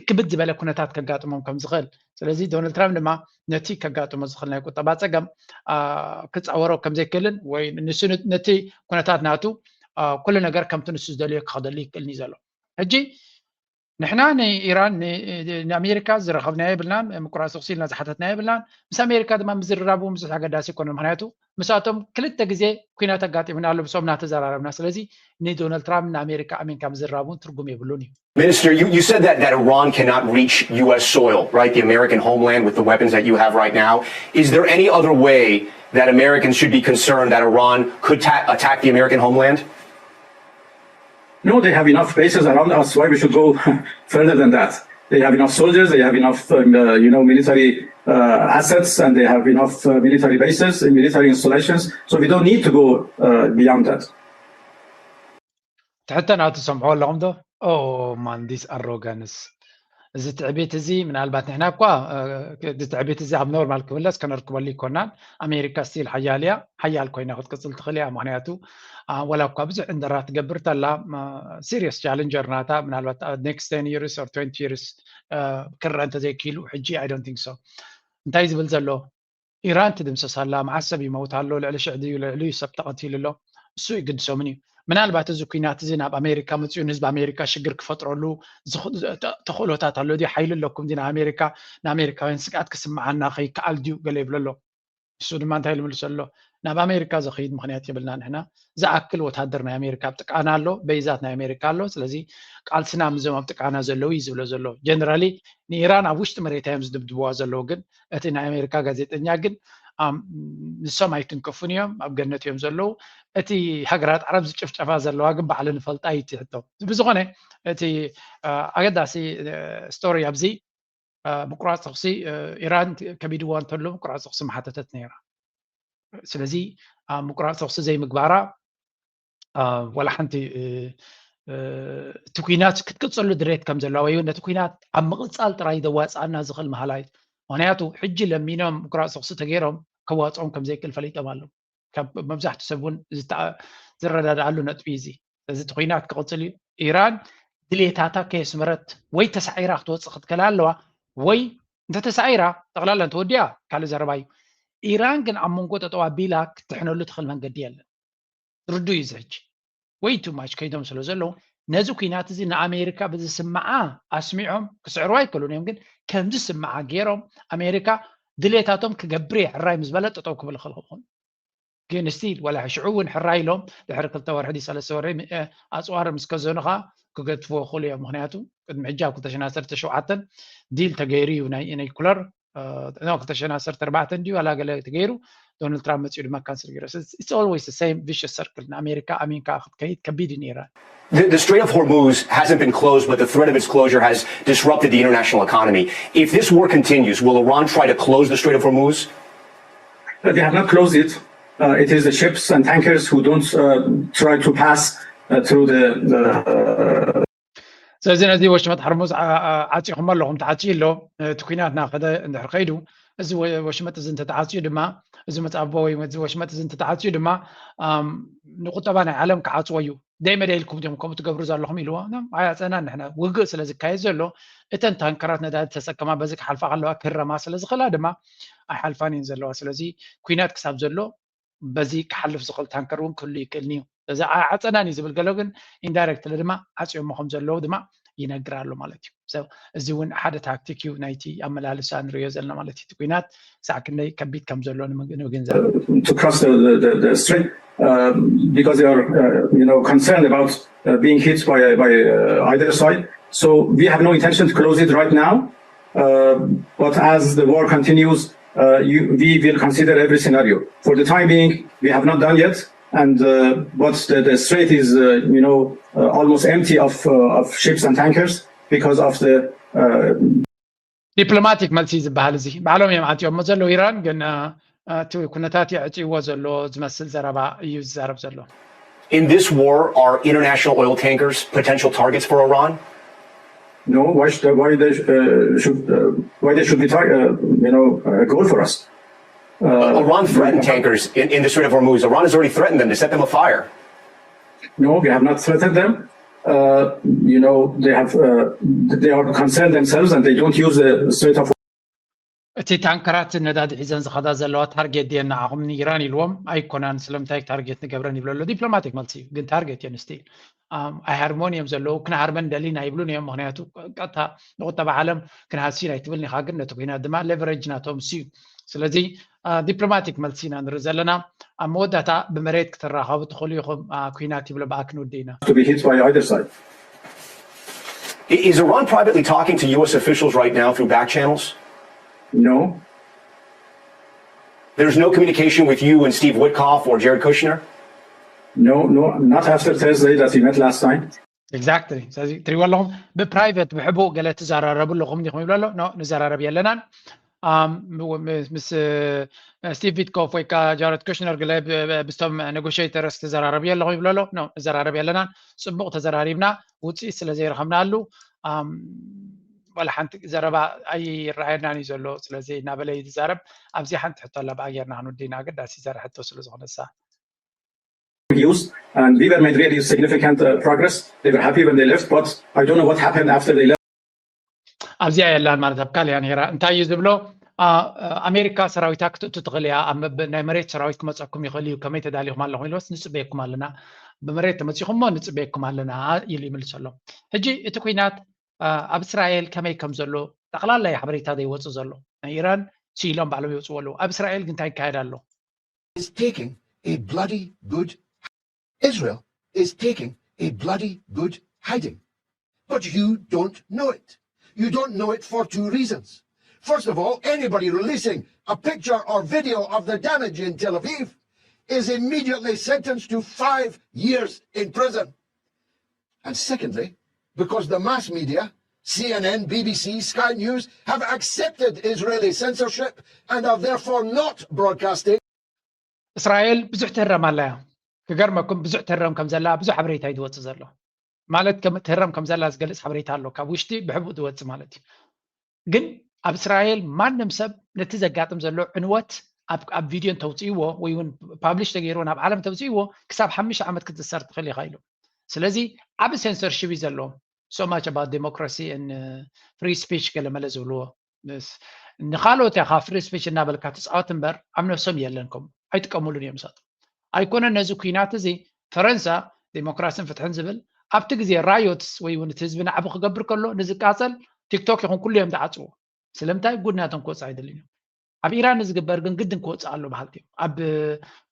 ክብድ ዝበለ ኩነታት ከጋጥሞም ከም ዝኽእል ስለዚ ዶናልድ ትራምፕ ድማ ነቲ ከጋጥሞ ዝኽእል ናይ ቁጠባ ፀገም ክፃወሮ ከም ዘይክእልን ወይ ንሱ ነቲ ኩነታት ናቱ ኩሉ ነገር ከምቲ ንሱ ዝደልዮ ክኸደሉ ይክእልን እዩ ዘሎ ሕጂ ንሕና ንኢራን ንኣሜሪካ ዝረኸብናዮ የብልናን ምቁራፅ ተኩሲ ኢልና ዝሓተትናዮ የብልናን ምስ ኣሜሪካ ድማ ምዝርራብ እውን ብዙሕ ኣገዳሲ ኣይኮነን ምክንያቱ ምስኣቶም ክልተ ግዜ ኩናት ኣጋጢሙና ኣሎ ምስኦም እናተዘራረብና ስለዚ ንዶናልድ ትራምፕ ንኣሜሪካ ኣሚንካ ምዝራብ እውን ትርጉም የብሉን እዩ Minister, you, you said that, that Iran cannot reach U S soil, right? The American homeland with the weapons that you have right now. Is there any other way that Americans should be concerned that Iran could ta- attack the American homeland? No, they have enough bases around us. Why we should go further than that? They have enough soldiers, they have enough um, uh, you know, military uh, assets, and they have enough uh, military bases and military installations. So we don't need to go uh, beyond that. ትሕተና ትሰምዑ ኣለኹም ዶ? Oh man, this arrogance. እዚ ትዕቢት እዚ ምናልባት ንሕና እኳ እዚ ትዕቢት እዚ ኣብ ኖርማል ክምለስ ከነርክበሉ ይኮናን ኣሜሪካ ስቲል ሓያል እያ ሓያል ኮይና ክትቅፅል ትኽእል እያ ምክንያቱ ወላ እኳ ብዙሕ እንደራ ትገብር ተላ serious challenger ናታ ምናልባት next ten years or twenty years ክረአ እንተዘይክኢሉ ሕጂ I don't think so እንታይ ዝብል ዘሎ ኢራን ትድምሰስ ኣላ መዓስ ሰብ ይመውት ኣሎ ልዕሊ ሽሕ ድዩ ልዕሊ ሰብ ተቐቲሉ ኣሎ እሱ ይግድሶምን እዩ ምናልባት እዚ ኩናት እዚ ናብ ኣሜሪካ መፅኡ ንህዝቢ ኣሜሪካ ሽግር ክፈጥረሉ ተኽእሎታት ኣሎ ድዩ ሓይሊ ኣለኩም ድዩ ንኣሜሪካ ንኣሜሪካውያን ስግኣት ክስምዓና ከይከኣል ድዩ ገለ ይብሎ ኣሎ እሱ ድማ እንታይ ልምልሶ ኣሎ ናብ ኣሜሪካ ዘኽይድ ምክንያት የብልና ንሕና ዝኣክል ወታደር ናይ ኣሜሪካ ኣብ ጥቃና ኣሎ በይዛት ናይ ኣሜሪካ ኣሎ ስለዚ ቃልስና ምዞም ኣብ ጥቃና ዘለዉ እዩ ዝብሎ ዘሎ ጀነራሊ ንኢራን ኣብ ውሽጢ መሬታ እዮም ዝድብድብዋ ዘለዉ ግን እቲ ናይ ኣሜሪካ ጋዜጠኛ ግን ንሶም ኣይትንከፉን እዮም ኣብ ገነት እዮም ዘለዉ እቲ ሃገራት ዓረብ ዝጭፍጨፋ ዘለዋ ግን ባዕሉ ንፈልጣ ይትሕቶ ብዝኾነ እቲ ኣገዳሲ ስቶሪ ኣብዚ ምቁራፅ ተኩሲ ኢራን ከቢድዋ እንተሎ ምቁራፅ ተኩሲ መሓተተት ነይራ ስለዚ ምቁራፅ ተኩሲ ዘይምግባራ ወላ ሓንቲ እቲ ኩናት ክትቅፅሉ ድሌት ከም ዘለዋ ወይ ነቲ ኩናት ኣብ ምቕፃል ጥራይ ዘዋፅኣና ዝኽእል መሃላ እዩ ምክንያቱ ሕጂ ለሚኖም ምቁራፅ ተኩሲ ተገይሮም ከዋፅኦም ከም ዘይክእል ፈሊጦም ኣለዉ። ካብ መብዛሕትኡ ሰብ እውን ዝረዳድኣሉ ነጥቢ እዚ። እዚ እቲ ኩናት ክቕፅል እዩ። ኢራን ድሌታታ ከየስመረት ወይ ተሳዒራ ክትወፅእ ክትከላ ኣለዋ፣ ወይ እንተተሳዒራ ጠቕላላ እንተወዲኣ ካልእ ዘረባ እዩ። ኢራን ግን ኣብ መንጎ ጠጠው ኣቢላ ክትሕነሉ ትኽእል መንገዲ የለን። ርዱ እዩ እዚ ሕጂ። ወይ ቱ ማች ከይዶም ስለ ዘለዉ ነዚ ኩናት እዚ ንኣሜሪካ ብዝስምዓ ኣስሚዖም ክስዕሩ ኣይክእሉን እዮም። ግን ከምዝስምዓ ገይሮም ኣሜሪካ ድሌታቶም ክገብር እየ ሕራይ ምስ በለ ጠጠው ክብል ክልኽኹን ግን ስቲል ዋላ ሽዑ እውን ሕራይ ኢሎም ድሕሪ ክልተ ወርሒ ድዩ ሰለስተ ወርሒ ኣፅዋር ምስ ከዘኑ ከዓ ክገድፍዎ ይኽእሉ እዮም። ምክንያቱ ቅድሚ ሕጂ ኣብ ክልተ ሽሕን ዓሰርተ ሸውዓተን ዲል ተገይሩ እዩ ናይ ኒኩለር ክልተ ሽሕን ዓሰርተ ኣርባዕተን ድዩ ዋላ ገለ ተገይሩ ዶናልድ ትራምፕ መፂኡ ድማ ካንስል ገይሩ። It's always the same vicious circle። ንኣሜሪካ ኣሚንካ ክትከይድ ከቢድ እዩ ነይራ። The, the Strait of Hormuz hasn't been closed, but the threat of its closure has disrupted the international economy. If this war continues, will Iran try to close the Strait of Hormuz? They have not closed it. Uh, it is the ships and tankers who don't uh, try to pass uh, through the. the uh, ስለዚ ነዚ ወሽመጥ ሕርሙዝ ዓፂኹም ኣለኹም፣ ተዓፅዩ ኣሎ። እቲ ኩናት እናኸደ እንድሕር ከይዱ እዚ ወሽመጥ እዚ እንተተዓፅዩ ድማ፣ እዚ መፃቦ ወይ እዚ ወሽመጥ እዚ እንተተዓፅዩ ድማ ንቁጠባ ናይ ዓለም ክዓፅዎ እዩ። ደይ መደይ ኢልኩም ዲኹም ከምኡ ትገብሩ ዘለኹም ኢልዎ። ኣያፀናን ንሕና ውግእ ስለ ዝካየድ ዘሎ እተን ታንከራት ነዳዲ ተሰከማ በዚ ክሓልፋ ከለዋ ክህረማ ስለ ዝኽእላ ድማ ኣይሓልፋን እየን ዘለዋ። ስለዚ ኩናት ክሳብ ዘሎ በዚ ክሓልፍ ዝኽእል ታንከር እውን ክህሉ ይክእልኒ እዩ። እዚ ዓፀናን እዩ ዝብል ገሎ ግን ኢንዳይረክትሊ ድማ ዓፅዮሞ ከም ዘለዉ ድማ ይነግር ኣሎ ማለት እዩ። እዚ እውን ሓደ ታክቲክ እዩ ናይቲ ኣመላልሳ ንሪኦ ዘለና ማለት እዩ። እቲ ኩናት ክሳዕ ክንደይ ከቢድ ከም ዘሎ ንምግንዛብ to cross the, the, the, the street uh, because they are uh, you know concerned about uh, being hit by, by uh, either side. So we have no intention to close it right now. Uh, but as the war continues, uh, you, we will consider every scenario. For the time being, we have not done yet, and uh, but the, the strait is, uh, you know, uh, almost empty of, uh, of ships and tankers because of the. Uh, ዲፕሎማቲክ መልሲ ዝበሃል እዚ ባዕሎም እዮም ዓፅዮሞ ዘለዉ። ኢራን ግን እቲ ኩነታት የዕፅይዎ ዘሎ ዝመስል ዘረባ እዩ ዝዛረብ ዘሎ። In this war, are international oil tankers potential targets for Iran? No, why should why they uh, should uh, why they should be tar- uh, you know a goal for us? Uh, Iran threatened tankers in, in the Strait of Hormuz. Iran has already threatened them to set them afire. No, we have not threatened them. Uh, you know they have uh, they are concerned themselves and they don't use the Strait of እቲ ታንከራት ነዳዲ ሒዘን ዝኸዳ ዘለዋ ታርጌት ድየን ንዓኹም ንኢራን ኢልዎም ኣይኮናን። ስለምንታይ ታርጌት ንገብረን ይብሎ ኣሎ። ዲፕሎማቲክ መልሲ እዩ ግን ታርጌት እየን ስቲል ኣይሃርሞን እዮም ዘለዉ። ክንሃርመን ደሊና ይብሉን እዮም። ምክንያቱ ቀጥታ ንቁጠባ ዓለም ክንሃሲ ናይ ትብልን ኢኻ ግን ነቲ ኩናት ድማ ሌቨሬጅ ናቶም ሲ እዩ። ስለዚ ዲፕሎማቲክ መልሲ ኢና ንርኢ ዘለና። ኣብ መወዳእታ ብመሬት ክትራኸቡ ትኽእሉ ኢኹም። ኩናት ይብሎ ብኣ ክንውዲ ኢና። to be hit by either side. Is Iran privately talking to U S officials right now through back channels? No. There's no communication with you and Steve Witkoff or Jared Kushner? No, no, not after Thursday that we met last time. Exactly. ስለዚ ትሪእዎ ኣለኹም ብፕራይቨት ብሕቡእ ገለ ትዘራረቡ ኣለኹም ዲኹም ይብሎ ኣሎ። ኖ ንዘራረብ የለናን። ምስ ስቲቭ ቪትኮፍ ወይ ከዓ ጃረድ ኩሽነር ገለ ብስቶም ኔጎሽተርስ ትዘራረብ የለኹም ይብሎ ኣሎ። ኖ ንዘራረብ የለናን። ፅቡቕ ተዘራሪብና ውፅኢት ስለ ዘይረኸብናሉ ዋላ ሓንቲ ዘረባ ኣይረኣየናን እዩ ዘሎ። ስለዚ እናበለ እዩ ዝዛረብ። ኣብዚ ሓንቲ ሕቶ ኣላ ብኣ ጌርና ክንውዲ ኢና። ኣገዳሲ ዘረ ሕቶ ስለ ዝኾነ እሳ used and we were made really significant uh, progress. They were happy when they left, but I don't know what happened after they left. ኣብዚኣ የላን ማለት ኣብ ካልያ ነራ እንታይ እዩ ዝብሎ ኣሜሪካ ሰራዊታ ክትእቱ ትኽእል እያ። ናይ መሬት ሰራዊት ክመፀኩም ይኽእል እዩ። ከመይ ተዳሊኹም ኣለኹም ኢልወስ ንፅበየኩም ኣለና። ብመሬት ተመፂኹም ሞ ንፅበየኩም ኣለና ኢሉ ይምልሰሎም። ሕጂ እቲ ኩናት ኣብ እስራኤል ከመይ ከም ዘሎ ጠቕላላ ሓበሬታ ዘይወፅእ ዘሎ ናይ ኢራን ስኢሎም ባዕሎም ይወፅዎ ኣለዉ። ኣብ እስራኤል ግን እንታይ ይካየድ ኣሎ? is taking a bloody good Israel is taking a bloody good hiding. But you don't know it. You don't know it for two reasons. First of all, anybody releasing a picture or video of the damage in Tel Aviv is immediately sentenced to five years in prison. And secondly, because the mass media, C N N, B B C, Sky News, have accepted Israeli censorship and are therefore not broadcasting. እስራኤል ብዙሕ ትህረም ኣላ እያ። ክገርመኩም ብዙሕ ትህረም ከም ዘላ ብዙሕ ሓበሬታ እዩ ዝወፅእ ዘሎ። ማለት ከም ትህረም ከም ዘላ ዝገልፅ ሓበሬታ ኣሎ ካብ ውሽጢ ብሕቡእ ዝወፅእ ማለት እዩ። ግን ኣብ እስራኤል ማንም ሰብ ነቲ ዘጋጥም ዘሎ ዕንወት ኣብ ቪድዮ እንተውፅእዎ ወይ እውን ፓብሊሽ ተገይርዎ ናብ ዓለም ተውፅእዎ ክሳብ ሓሙሽተ ዓመት ክትእሰር ትኽእል ኢኻ ኢሎም። ስለዚ ዓብ censorship እዩ ዘለዎም። So much about democracy and free speech ገለ መለ ዝብልዎ። ንኻልኦት ኢኻ free speech እናበልካ ትፃወት እምበር ኣብ ነብሶም የለን። ከም ኣይጥቀሙሉን እዮም ንሳቶም። ኣይኮነን ነዚ ኩናት እዚ ፈረንሳ ዴሞክራሲን ፍትሕን ዝብል ኣብቲ ግዜ riots ወይ እውን እቲ ህዝቢ ናዕቢ ክገብር ከሎ ንዝቃፀል ቲክቶክ ይኹን ኩሉ እዮም ዝዓፅዎ። ስለምንታይ? ጉድ ናቶም ክወፅእ ኣይደልን እዮም። ኣብ ኢራን ንዝግበር ግን ግድን ክወፅእ ኣሎ በሃልቲ እዮም። ኣብ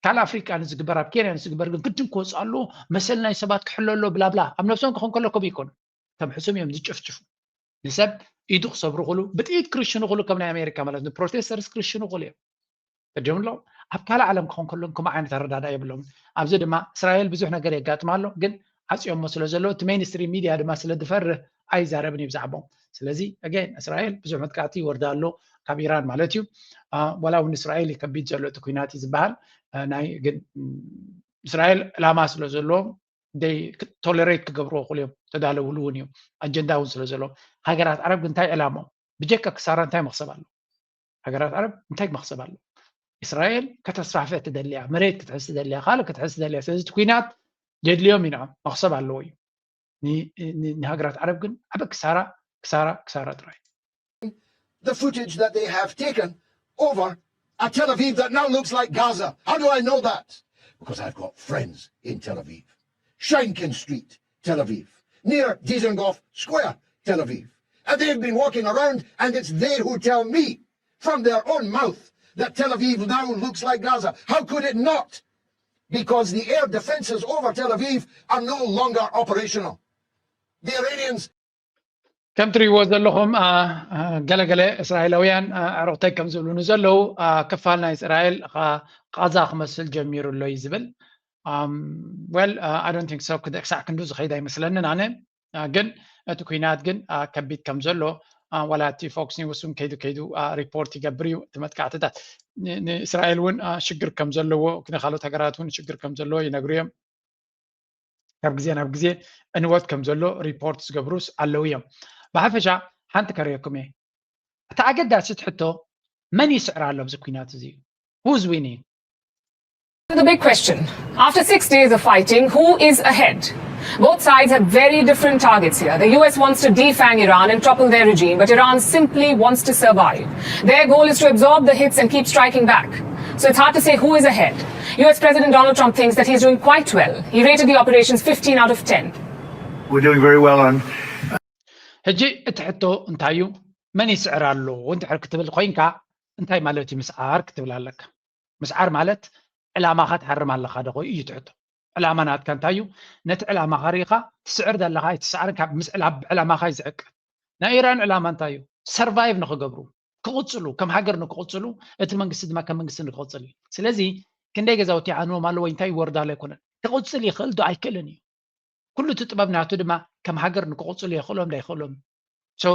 ካልእ ኣፍሪቃ ንዝግበር ኣብ ኬንያ ንዝግበር ግን ግድን ክወፅእ ኣሎ። መሰል ናይ ሰባት ክሕሎ ኣሎ ብላብላ ኣብ ነብሶም ክኾን ከሎ ከምኡ ይኮኑ። ከም ሕሱም እዮም ዝጭፍጭፉ። ንሰብ ኢዱ ክሰብሩ ክሉ ብጥይት ክርሽኑ ክሉ ከም ናይ ኣሜሪካ ማለት ንፕሮቴስተርስ ክርሽኑ ክሉ እዮም። እዲኦም ኣለዉ ኣብ ካልእ ዓለም ክኾን ከሎ ከምኡ ዓይነት ኣረዳዳ የብሎም። ኣብዚ ድማ እስራኤል ብዙሕ ነገር የጋጥማ ኣሎ ግን ዓፅዮሞ ስለ ዘሎ እቲ mainstream media ድማ ስለ ዝፈርህ ኣይዛረብን እዩ ብዛዕቦም። ስለዚ again እስራኤል ብዙሕ መጥቃዕቲ ይወርዳ ኣሎ ካብ ኢራን ማለት እዩ። ዋላ እውን እስራኤል ከቢድ ዘሎ እቲ ኩናት እዩ ዝበሃል ናይ ግን እስራኤል ዕላማ ስለ ዘለዎም they tolerate ክገብርዎ ክሉ እዮም ተዳለውሉ እውን እዮም ኣጀንዳ እውን ስለ ዘለዎም። ሃገራት ዓረብ ግን እንታይ ዕላማኦም ብጀካ ክሳራ እንታይ መክሰብ ኣሎ? ሃገራት ዓረብ እንታይ መክሰብ ኣሎ? እስራኤል ከተስፋፍሕ ትደልያ መሬት ክትሕዝ ትደልያ ካልእ ክትሕዝ ትደልያ ስለዚ እቲ ኩናት የድልዮም እዩ ንዖም መክሰብ ኣለዎ እዩ። ንሃገራት ዓረብ ግን ዓበ ክሳራ ክሳራ ክሳራ ጥራይ። The footage that they have taken over at Tel Aviv that now looks like Gaza. How do I know that? Because I've got friends in Tel Aviv. Shankin Street, Tel Aviv. Near Dizengoff Square, Tel Aviv. And they've been walking around and it's they who tell me from their own mouth that Tel Aviv now looks like Gaza. How could it not? Because the air defenses over Tel Aviv are no longer operational. The Iranians ከም ትሪእዎ ዘለኹም ገለገለ እስራኤላውያን ኣዕሩኽተይ ከም ዝብሉኒ ዘለዉ ክፋል ናይ እስራኤል ቃዛ ክመስል ጀሚሩ ኣሎ እዩ ዝብል። Well I don't think so ክሳዕ ክንዱ ዝኸይድ ኣይመስለንን ኣነ። ግን እቲ ኩናት ግን ከቢድ ከም ዘሎ ዋላ እቲ ፎክስ ኒውስ እውን ከይዱ ከይዱ ሪፖርት ይገብር እዩ። እቲ መጥቃዕትታት ንእስራኤል እውን ሽግር ከም ዘለዎ ንካልኦት ሃገራት እውን ሽግር ከም ዘለዎ ይነግሩ እዮም። ካብ ግዜ ናብ ግዜ ዕንወት ከም ዘሎ ሪፖርት ዝገብሩስ ኣለዉ እዮም። ብሓፈሻ ሓንቲ ከርእየኩም እየ። እቲ ኣገዳሲት ሕቶ መን ይስዕር ኣሎ ኣብዚ ኩናት እዚ? Who's winning? The big question, after six days of fighting, who is ahead? Both sides have very different targets here. The U S wants to defang Iran and topple their regime, but Iran simply wants to survive. Their goal is to absorb the hits and keep striking back. So it's hard to say who is ahead. U S President Donald Trump thinks that he's doing quite well. He rated the operations fifteen out of ten. We're doing very well on. ሕጂ እቲ ሕቶ እንታይ እዩ? መን ይስዕር ኣሎ እንድሕር ክትብል ኮይንካ እንታይ ማለት እዩ ምስዓር ክትብል ኣለካ። ምስዓር ማለት ዕላማኻ ትሃርም ኣለኻ ዶ እዩ ትሕቶ። ዕላማ ናትካ እንታይ እዩ? ነቲ ዕላማኻ ርኢኻ ትስዕር ዘለኻ ኣይትስዓርን ካብ ምስ ዕላ- ዕላማኻ እዩ ዝዕቀን። ናይ ኢራን ዕላማ እንታይ እዩ? ሰርቫይቭ ንኽገብሩ ክቕፅሉ ከም ሃገር ንክቕፅሉ እቲ መንግስቲ ድማ ከም መንግስቲ ንክቕፅል እዩ። ስለዚ ክንደይ ገዛውቲ ይዓንዎም ኣሎ ወይ እንታይ ይወርድ ኣሎ ኣይኮነን። ክቕፅል ይኽእል ዶ ኣይክእልን እዩ። ኩሉ እቲ ጥበብ ናቱ ድማ ከም ሃገር ንክቕፅሉ የኽእሎም ዶ ኣይኽእሎም። So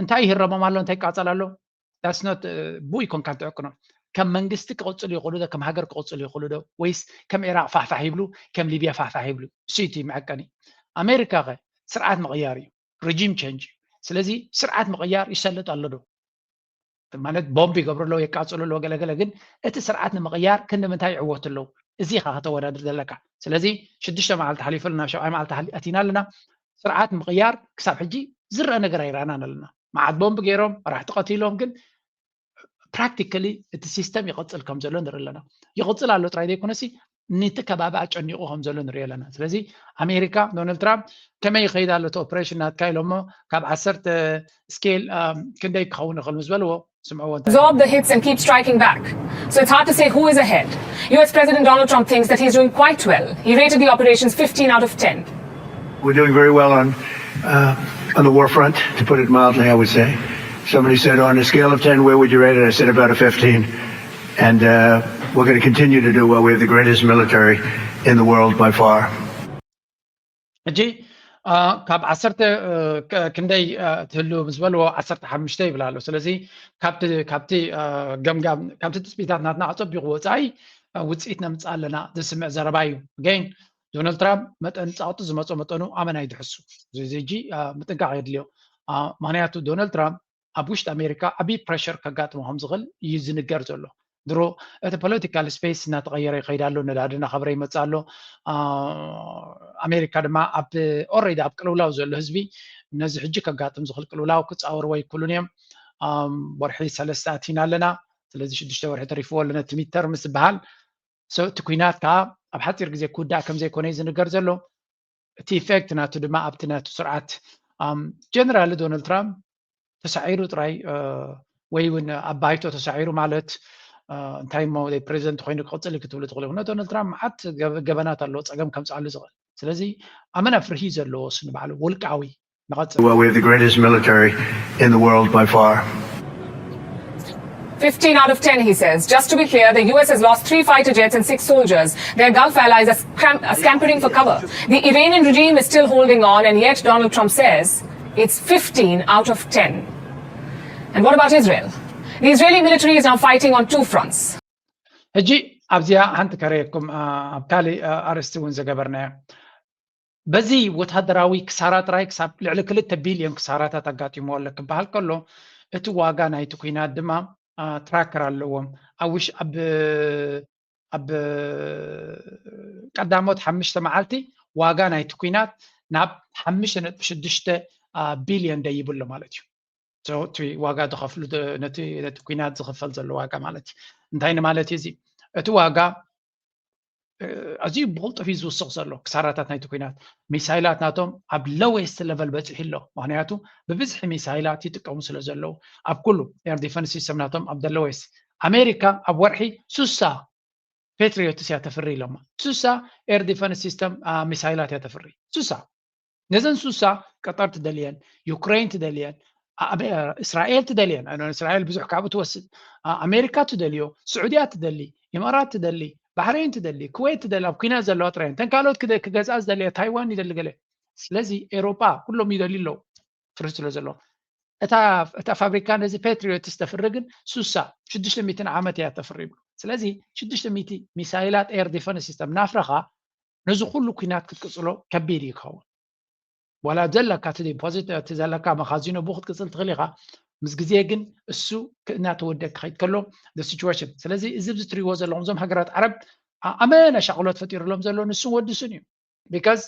እንታይ ይህረሞም ኣሎ እንታይ ይቃፀል ኣሎ that's not ብኡ ይኮንካ ትዕቅኖ። ከም መንግስቲ ክቕፅሉ ይኽእሉ ዶ ከም ሃገር ክቕፅሉ ይኽእሉ ዶ ወይስ ከም ኢራቅ ፋሕፋሕ ይብሉ ከም ሊብያ ፋሕፋሕ ይብሉ እሱ እቲ መዐቀኒ። ኣሜሪካ ኸ ስርዓት ምቕያር እዩ regime change እዩ። ስለዚ ስርዓት ምቕያር ይሰልጥ ኣሎ ዶ ማለት ቦምብ ይገብሩ ኣለዉ የቃፅሉ ኣለዉ ገለገለ ግን እቲ ስርዓት ንምቕያር ክንዲ ምንታይ ይዕወቱ ኣለዉ እዚ ኢኻ ከተወዳድር ዘለካ። ስለዚ ሽዱሽተ መዓልቲ ሓሊፉ ናብ ሸብዓይ መዓልቲ ኣቲና ኣለና። ስርዓት ምቕያር ክሳብ ሕጂ ዝረአ ነገር ኣይረኣናን ኣለና። መዓት ቦምብ ገይሮም መራሕቲ ቀቲሎም ግን practically እቲ system ይቕፅል ከም ዘሎ ንርኢ ኣለና። ይቕፅል ኣሎ ጥራይ ዘይኮነሲ ነቲ ከባቢ ኣጨኒቑ ከም ዘሎ ንሪኦ ኣለና። ስለዚ ኣሜሪካ ዶናልድ ትራምፕ ከመይ ይኸይድ ኣሎ እቲ ኦፕሬሽን ናትካ ኢሎሞ ካብ ዓሰርተ ስኬል ክንደይ ክኸውን ይኽእል ምስ በልዎ ስምዕዎ እንታይ Absorb the hits and keep striking back. So it's hard to say who is ahead. U S President Donald Trump thinks that he's doing quite well. He rated the operations fifteen out of ten. We're doing very well on uh, on the war front, to put it mildly, I would say. Somebody said, on a scale of ten, where would you rate it? I said, about a fifteen. And uh, we're going to continue to do well. We have the greatest military in the world by far. ሕጂ ካብ ዓሰርተ ክንደይ ትህሉ ምስ በልዎ ዓሰርተ ሓሙሽተ ይብል ኣሎ። ስለዚ ካብቲ ገምጋም ካብቲ ትፅቢታት ናትና ኣፀቢቑ ወፃኢ ውፅኢት ነምፅእ ኣለና ዝስምዕ ዘረባ እዩ። ገይን ዶናልድ ትራምፕ መጠን ፃቕጡ ዝመፆ መጠኑ ኣመና ይድሕሱ። እዚ ሕጂ ምጥንቃቕ የድልዮ። ምክንያቱ ዶናልድ ትራምፕ ኣብ ውሽጢ ኣሜሪካ ዓብዪ ፕረሸር ከጋጥሞ ከም ዝኽእል እዩ ዝንገር ዘሎ። ድሮ እቲ ፖለቲካል ስፔስ እናተቐየረ ይኸይድ ኣሎ። ነዳዲ እናኸበረ ይመፅእ ኣሎ። ኣሜሪካ ድማ ኣብ ኦልሬዲ ኣብ ቅልውላው ዘሎ ህዝቢ ነዚ ሕጂ ከጋጥም ዝኽእል ቅልውላው ክፃወርዎ ኣይክእሉን እዮም። ወርሒ ሰለስተ ኣቲና ኣለና። ስለዚ ሽዱሽተ ወርሒ ተሪፍዎ ኣሎ ነቲ ሚድተርም ምስ ዝበሃል። እቲ ኩናት ከዓ ኣብ ሓፂር ግዜ ክውዳእ ከምዘይኮነ እዩ ዝንገር ዘሎ። እቲ ኢፌክት ናቱ ድማ ኣብቲ ናቱ ስርዓት ጀነራል ዶናልድ ትራምፕ ተሳዒሩ ጥራይ ወይ እውን ኣብ ባይቶ ተሳዒሩ ማለት እንታይ እሞ ፕሬዚደንት ኮይኑ ክቕፅል ክትብሉ ትኽእሉ። ዶናልድ ትራምፕ መዓት ገበናት ኣለዎ ፀገም ከምፅኣሉ ዝኽእል። ስለዚ ኣመና ፍርሂ ዘለዎ እሱ ንባዕሉ ውልቃዊ ንቐፅል። Well, we have the greatest military in the world by far. Fifteen out of ten, he says. Just to be clear, the U S has lost three fighter jets and six soldiers. Their Gulf allies are, scram- are scampering for cover. The Iranian regime is still holding on, and yet Donald Trump says it's fifteen out of ten. And what about Israel? The Israeli military is now fighting on two fronts. ሕጂ ኣብዚኣ ሓንቲ ከረየኩም ኣብ ካሊእ ኣርእስቲ እውን ዝገበርናዮ በዚ ወታደራዊ ክሳራ ጥራይ ክሳብ ልዕሊ ክልተ ቢልዮን ክሳራታት ኣጋጢምዎ ኣሎ ክበሃል ከሎ እቲ ዋጋ ናይቲ ኩናት ድማ ትራከር ኣለዎም ኣብ ውሽ ኣብ ኣብ ቀዳሞት ሓሙሽተ መዓልቲ ዋጋ ናይቲ ኩናት ናብ ሓሙሽተ ነጥቢ ሽዱሽተ ቢልዮን ደይብሎ ማለት እዩ። እቲ ዋጋ ዝኸፍሉ ነቲ ኩናት ዝኽፈል ዘሎ ዋጋ ማለት እዩ። እንታይ ንማለት እዩ እዚ? እቲ ዋጋ ኣዝዩ ብቕልጡፍ እዩ ዝውስኽ ዘሎ ክሳራታት ናይቲ ኩናት። ሚሳይላት ናቶም ኣብ ሎዌስት ለቨል በፂሑ ኣሎ። ምክንያቱ ብብዝሒ ሚሳይላት ይጥቀሙ ስለ ዘለዉ ኣብ ኩሉ ኤር ዲፈንስ ሲስተም ናቶም ኣብ ሎዌስት። ኣሜሪካ ኣብ ወርሒ ሱሳ ፔትሪዮትስ እያ ተፍሪ ኢሎማ። ሱሳ ኤር ዲፈንስ ሲስተም ሚሳይላት እያ ተፍሪ። ሱሳ ነዘን ሱሳ ቀጠር ትደልየን፣ ዩክሬን ትደልየን፣ እስራኤል ትደልየን። እስራኤል ብዙሕ ካብኡ ትወስድ። ኣሜሪካ ትደልዮ፣ ስዑድያ ትደሊ፣ ኢማራት ትደሊ፣ ባሕሬን ትደሊ፣ ኩዌት ትደሊ፣ ኣብ ኩናት ዘለዋ ጥራይ። እተን ካልኦት ክገዝኣ ዝደልያ ታይዋን ይደሊ ገለ። ስለዚ ኤሮጳ ኩሎም ይደልዩ ኣለዉ ፍርሂ ስለ ዘሎ። እታ ፋብሪካ ነዚ ፔትሪዮትስ ተፍሪ ግን ሱሳ ሽዱሽተ ሚእትን ዓመት እያ ተፍሪ ይብሉ። ስለዚ ሽዱሽተ ሚእቲ ሚሳይላት ኤር ዲፈንስ ሲስተም ናፍረኻ ነዚ ኩሉ ኩናት ክትቅፅሎ ከቢድ እዩ ክኸውን። ዋላ ዘለካ እቲ ዲፖዚት እቲ ዘለካ መኻዚኖ ብኡ ክትቅፅል ትኽእል ኢኻ። ምስ ግዜ ግን እሱ እናተወደ ክኸይድ ከሎ ሲቹዌሽን። ስለዚ እዚ ብዚ ትሪእዎ ዘለኹም እዞም ሃገራት ዓረብ ኣመና ሻቕሎት ፈጢሩሎም ዘሎ ንሱን ወዲ ሱን እዩ። ቢካዝ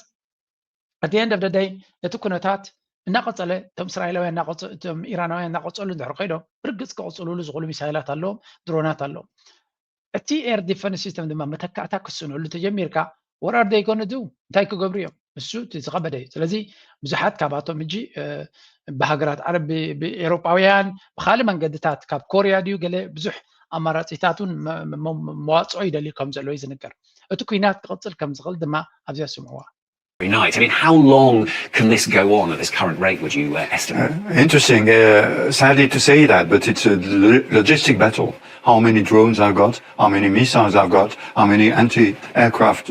ኣት ኤንድ ኦፍ ደይ እቲ ኩነታት እናቐፀለ እቶም እስራኤላውያን እቶም ኢራናውያን እናቐፀሉ እንድሕር ከይዶም ብርግፅ ክቕፅሉሉ ዝኽእሉ ሚሳይላት ኣለዎም፣ ድሮናት ኣለዎም። እቲ ኤር ዲፈንስ ሲስተም ድማ መተካእታ ክስእነሉ ተጀሚርካ ወራር ደይኮነዱ እንታይ ክገብሩ እዮም? እሱ እቲ ዝኸበደ እዩ። ስለዚ ብዙሓት ካብኣቶም ሕጂ ብሃገራት ዓረብ ብኤሮጳውያን ብካልእ መንገድታት ካብ ኮርያ ድዩ ገለ ብዙሕ ኣማራፂታቱን መዋፅኦ ይደልዩ ከም ዘሎ እዩ ዝንገር። እቲ ኩናት ክቕፅል ከም ዝኽእል ድማ ኣብዚኣ ስምዕዋ። Night. I mean, how long can this go on at this current rate, would you uh, estimate? Uh, interesting. Uh, sadly to say that, but it's a logistic battle. How many drones I've got, how many missiles I've got, how many anti-aircraft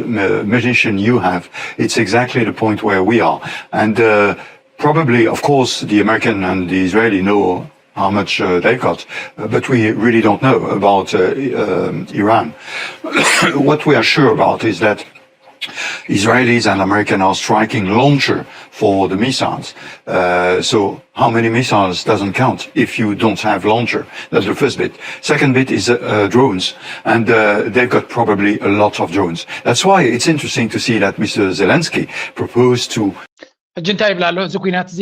munition you have. It's exactly the point where we are. And uh, probably, of course, the American and the Israeli know how much uh, they've got, uh, but we really don't know about uh, um, Iran. What we are sure about is that Israelis and Americans are striking launcher for the missiles. Uh, so how many missiles doesn't count if you don't have launcher? That's the first bit. Second bit is uh, uh, drones, and uh, they've got probably a lot of drones. That's why it's interesting to see that Mister Zelensky proposed to. ሕጂ እንታይ ይብላ ኣሎ? እዚ ኩናት እዚ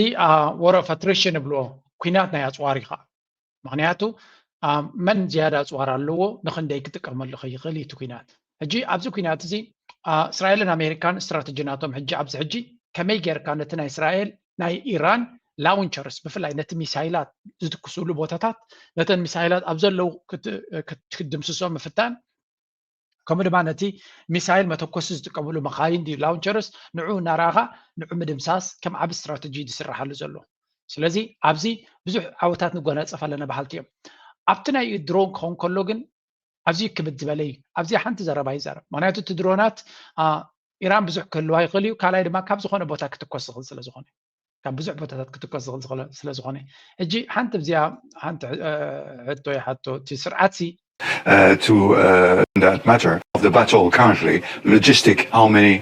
ወረ ፈትሬሽን ይብልዎ። ኩናት ናይ ኣፅዋር እዩ ከዓ። ምክንያቱ መን ዝያዳ ኣፅዋር ኣለዎ ንክንደይ ክጥቀመሉ ከይኽእል እዩ እቲ ኩናት። ሕጂ ኣብዚ ኩናት እዚ እስራኤልን ኣሜሪካን ስትራተጂ ናቶም ሕጂ ኣብዚ ሕጂ ከመይ ጌርካ ነቲ ናይ እስራኤል ናይ ኢራን ላውንቸርስ ብፍላይ ነቲ ሚሳይላት ዝትኩስሉ ቦታታት ነተን ሚሳይላት ኣብ ዘለዉ ክትድምስሶ ምፍታን ከምኡ ድማ ነቲ ሚሳይል መተኮሲ ዝጥቀምሉ መኻይን ድዩ ላውንቸርስ ንዑ እናረኣኻ ንዑ ምድምሳስ ከም ዓብ ስትራተጂ ዝስራሓሉ ዘሎ። ስለዚ ኣብዚ ብዙሕ ዓወታት ንጎናፀፍ ኣለና በሃልቲ እዮም። ኣብቲ ናይ ድሮን ክኸውን ከሎ ግን ኣዝዩ ክብድ ዝበለ እዩ። ኣብዚ ሓንቲ ዘረባ ይዛረብ። ምክንያቱ እቲ ድሮናት ኢራን ብዙሕ ክህልዋ ይኽእል እዩ፣ ካልኣይ ድማ ካብ ዝኾነ ቦታ ክትኮስ ዝኽእል ስለዝኾነ ካብ ብዙሕ ቦታታት ክትኮስ ዝኽእል ስለዝኾነ። ሕጂ ሓንቲ ኣብዚኣ ሓንቲ ሕቶ ይሓቶ እቲ ስርዓት ሲ to that matter. of the battle currently, logistic, how many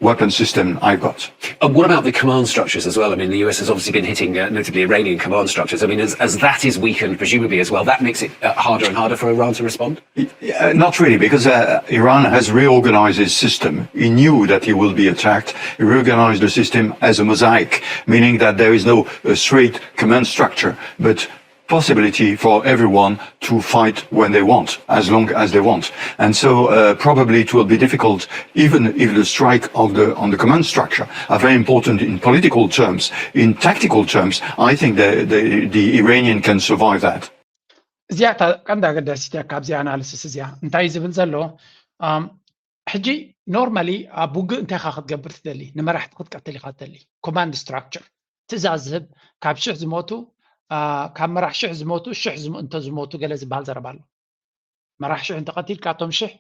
weapon system I've got. And what about the command structures as well? I mean, the U S has obviously been hitting, uh, notably Iranian command structures. I mean, as, as that is weakened, presumably as well, that makes it uh, harder and harder for Iran to respond. Uh, not really, because uh, Iran has reorganized his system. He knew that he will be attacked. He reorganized the system as a mosaic, meaning that there is no uh, straight command structure, but possibility for everyone to fight when they want, as long as they want. And so uh, probably it will be difficult, even if the strike of the on the command structure are very important in political terms, in tactical terms, I think the, the, the Iranian can survive that. እዚኣ እታ ቀንዲ ኣገዳሲት እያ ካብዚ ኣናሊሲስ እዚኣ። እንታይ ዝብል ዘሎ? ሕጂ ኖርማሊ ኣብ ውግእ እንታይ ኢኻ ክትገብር ትደሊ? ንመራሕቲ ክትቀትል ኢኻ ትደሊ። ኮማንድ ስትራክቸር፣ ትእዛዝ ዝህብ። ካብ ሽሕ ዝሞቱ፣ ካብ መራሕ ሽሕ ዝሞቱ ሽሕ እንተ ዝሞቱ ገለ ዝበሃል ዘረባ ኣሎ። መራሕ ሽሕ እንተቐቲልካ እቶም ሽሕ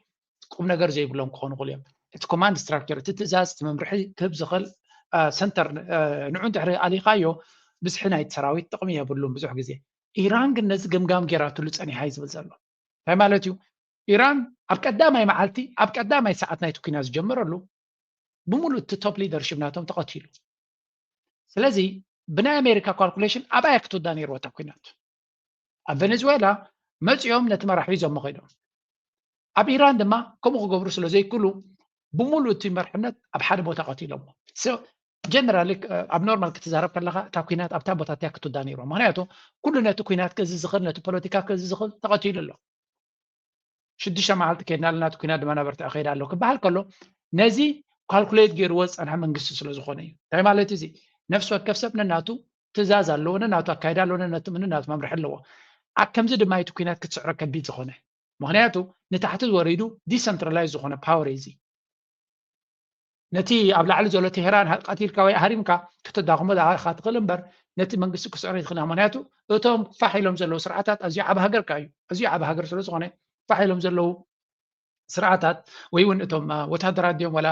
ቁም ነገር ዘይብሎም ክኾኑ ይኽእሉ እዮም። እቲ ኮማንድ ስትራክቸር፣ እቲ ትእዛዝ፣ እቲ መምርሒ ክህብ ዝኽእል ሰንተር፣ ንዑ እንድሕሪ ኣሊኻዮ ብዝሒ ናይቲ ሰራዊት ጥቕሚ የብሉን ብዙሕ ግዜ። ኢራን ግን ነዚ ገምጋም ጌራትሉ ጸኒሓ እዩ ዝብል ዘሎ። እንታይ ማለት እዩ? ኢራን ኣብ ቀዳማይ መዓልቲ፣ ኣብ ቀዳማይ ሰዓት ናይቲ ኲናት ዝጀመረሉ ብምሉእ እቲ ቶፕ ሊደርሺፕ ናቶም ተቐቲሉ። ስለዚ ብናይ ኣሜሪካ ካልኩሌሽን ኣብኣ ክትውዳ ነይርዎ እታ ኲናት። ኣብ ቬኔዙዌላ መጺኦም ነቲ መራሒ ሒዞሞ ከይዶም። ኣብ ኢራን ድማ ከምኡ ክገብሩ ስለ ዘይክእሉ ብምሉእ እቲ መርሕነት ኣብ ሓደ ቦታ ቀቲሎሞ። ጀነራሊ ኣብ ኖርማል ክትዛረብ ከለካ እታ ኲናት ኣብታ ቦታ እቲያ ክትውዳ ነይርዎ። ምክንያቱ ኩሉ ነቲ ኲናት ክእዝዝ ዝኽእል፣ ነቲ ፖለቲካ ክእዝዝ ዝኽእል ተቐቲሉ ኣሎ። ሽዱሽተ መዓልቲ ከይድና ኣለና፣ እቲ ኲናት ድማ ነበርቲ ኣኸይዳ ኣሎ ክበሃል ከሎ ነዚ ካልኩሌት ገይርዎ ዝፀንሐ መንግስቲ ስለ ዝኾነ እዩ። እንታይ ማለት እዚ? ነፍሲ ወከፍ ሰብ ነናቱ ትእዛዝ ኣለዎ፣ ነናቱ ኣካይዳ ኣለዎ፣ ነናቱ ነናቱ መምርሒ ኣለዎ። ኣብ ከምዚ ድማ እቲ ኲናት ክትስዕሮ ከቢድ ዝኾነ። ምክንያቱ ንታሕቲ ወሪዱ ዲሰንትራላይዝ ዝኾነ ፓወር እዩ እዚ። ነቲ ኣብ ላዕሊ ዘሎ ቴሄራን ቀቲልካ ወይ ኣህሪምካ ከተዳኽሞ ኢኻ ትኽእል እምበር ነቲ መንግስቲ ክስዕሮ ይትኽእል። ምክንያቱ እቶም ፋሕ ኢሎም ዘለዉ ስርዓታት ኣዝዩ ዓብ ሃገርካ እዩ። ኣዝዩ ዓብ ሃገር ስለ ዝኾነ ፋሕ ኢሎም ዘለዉ ስርዓታት ወይ እውን እቶም ወታደራት ድዮም ዋላ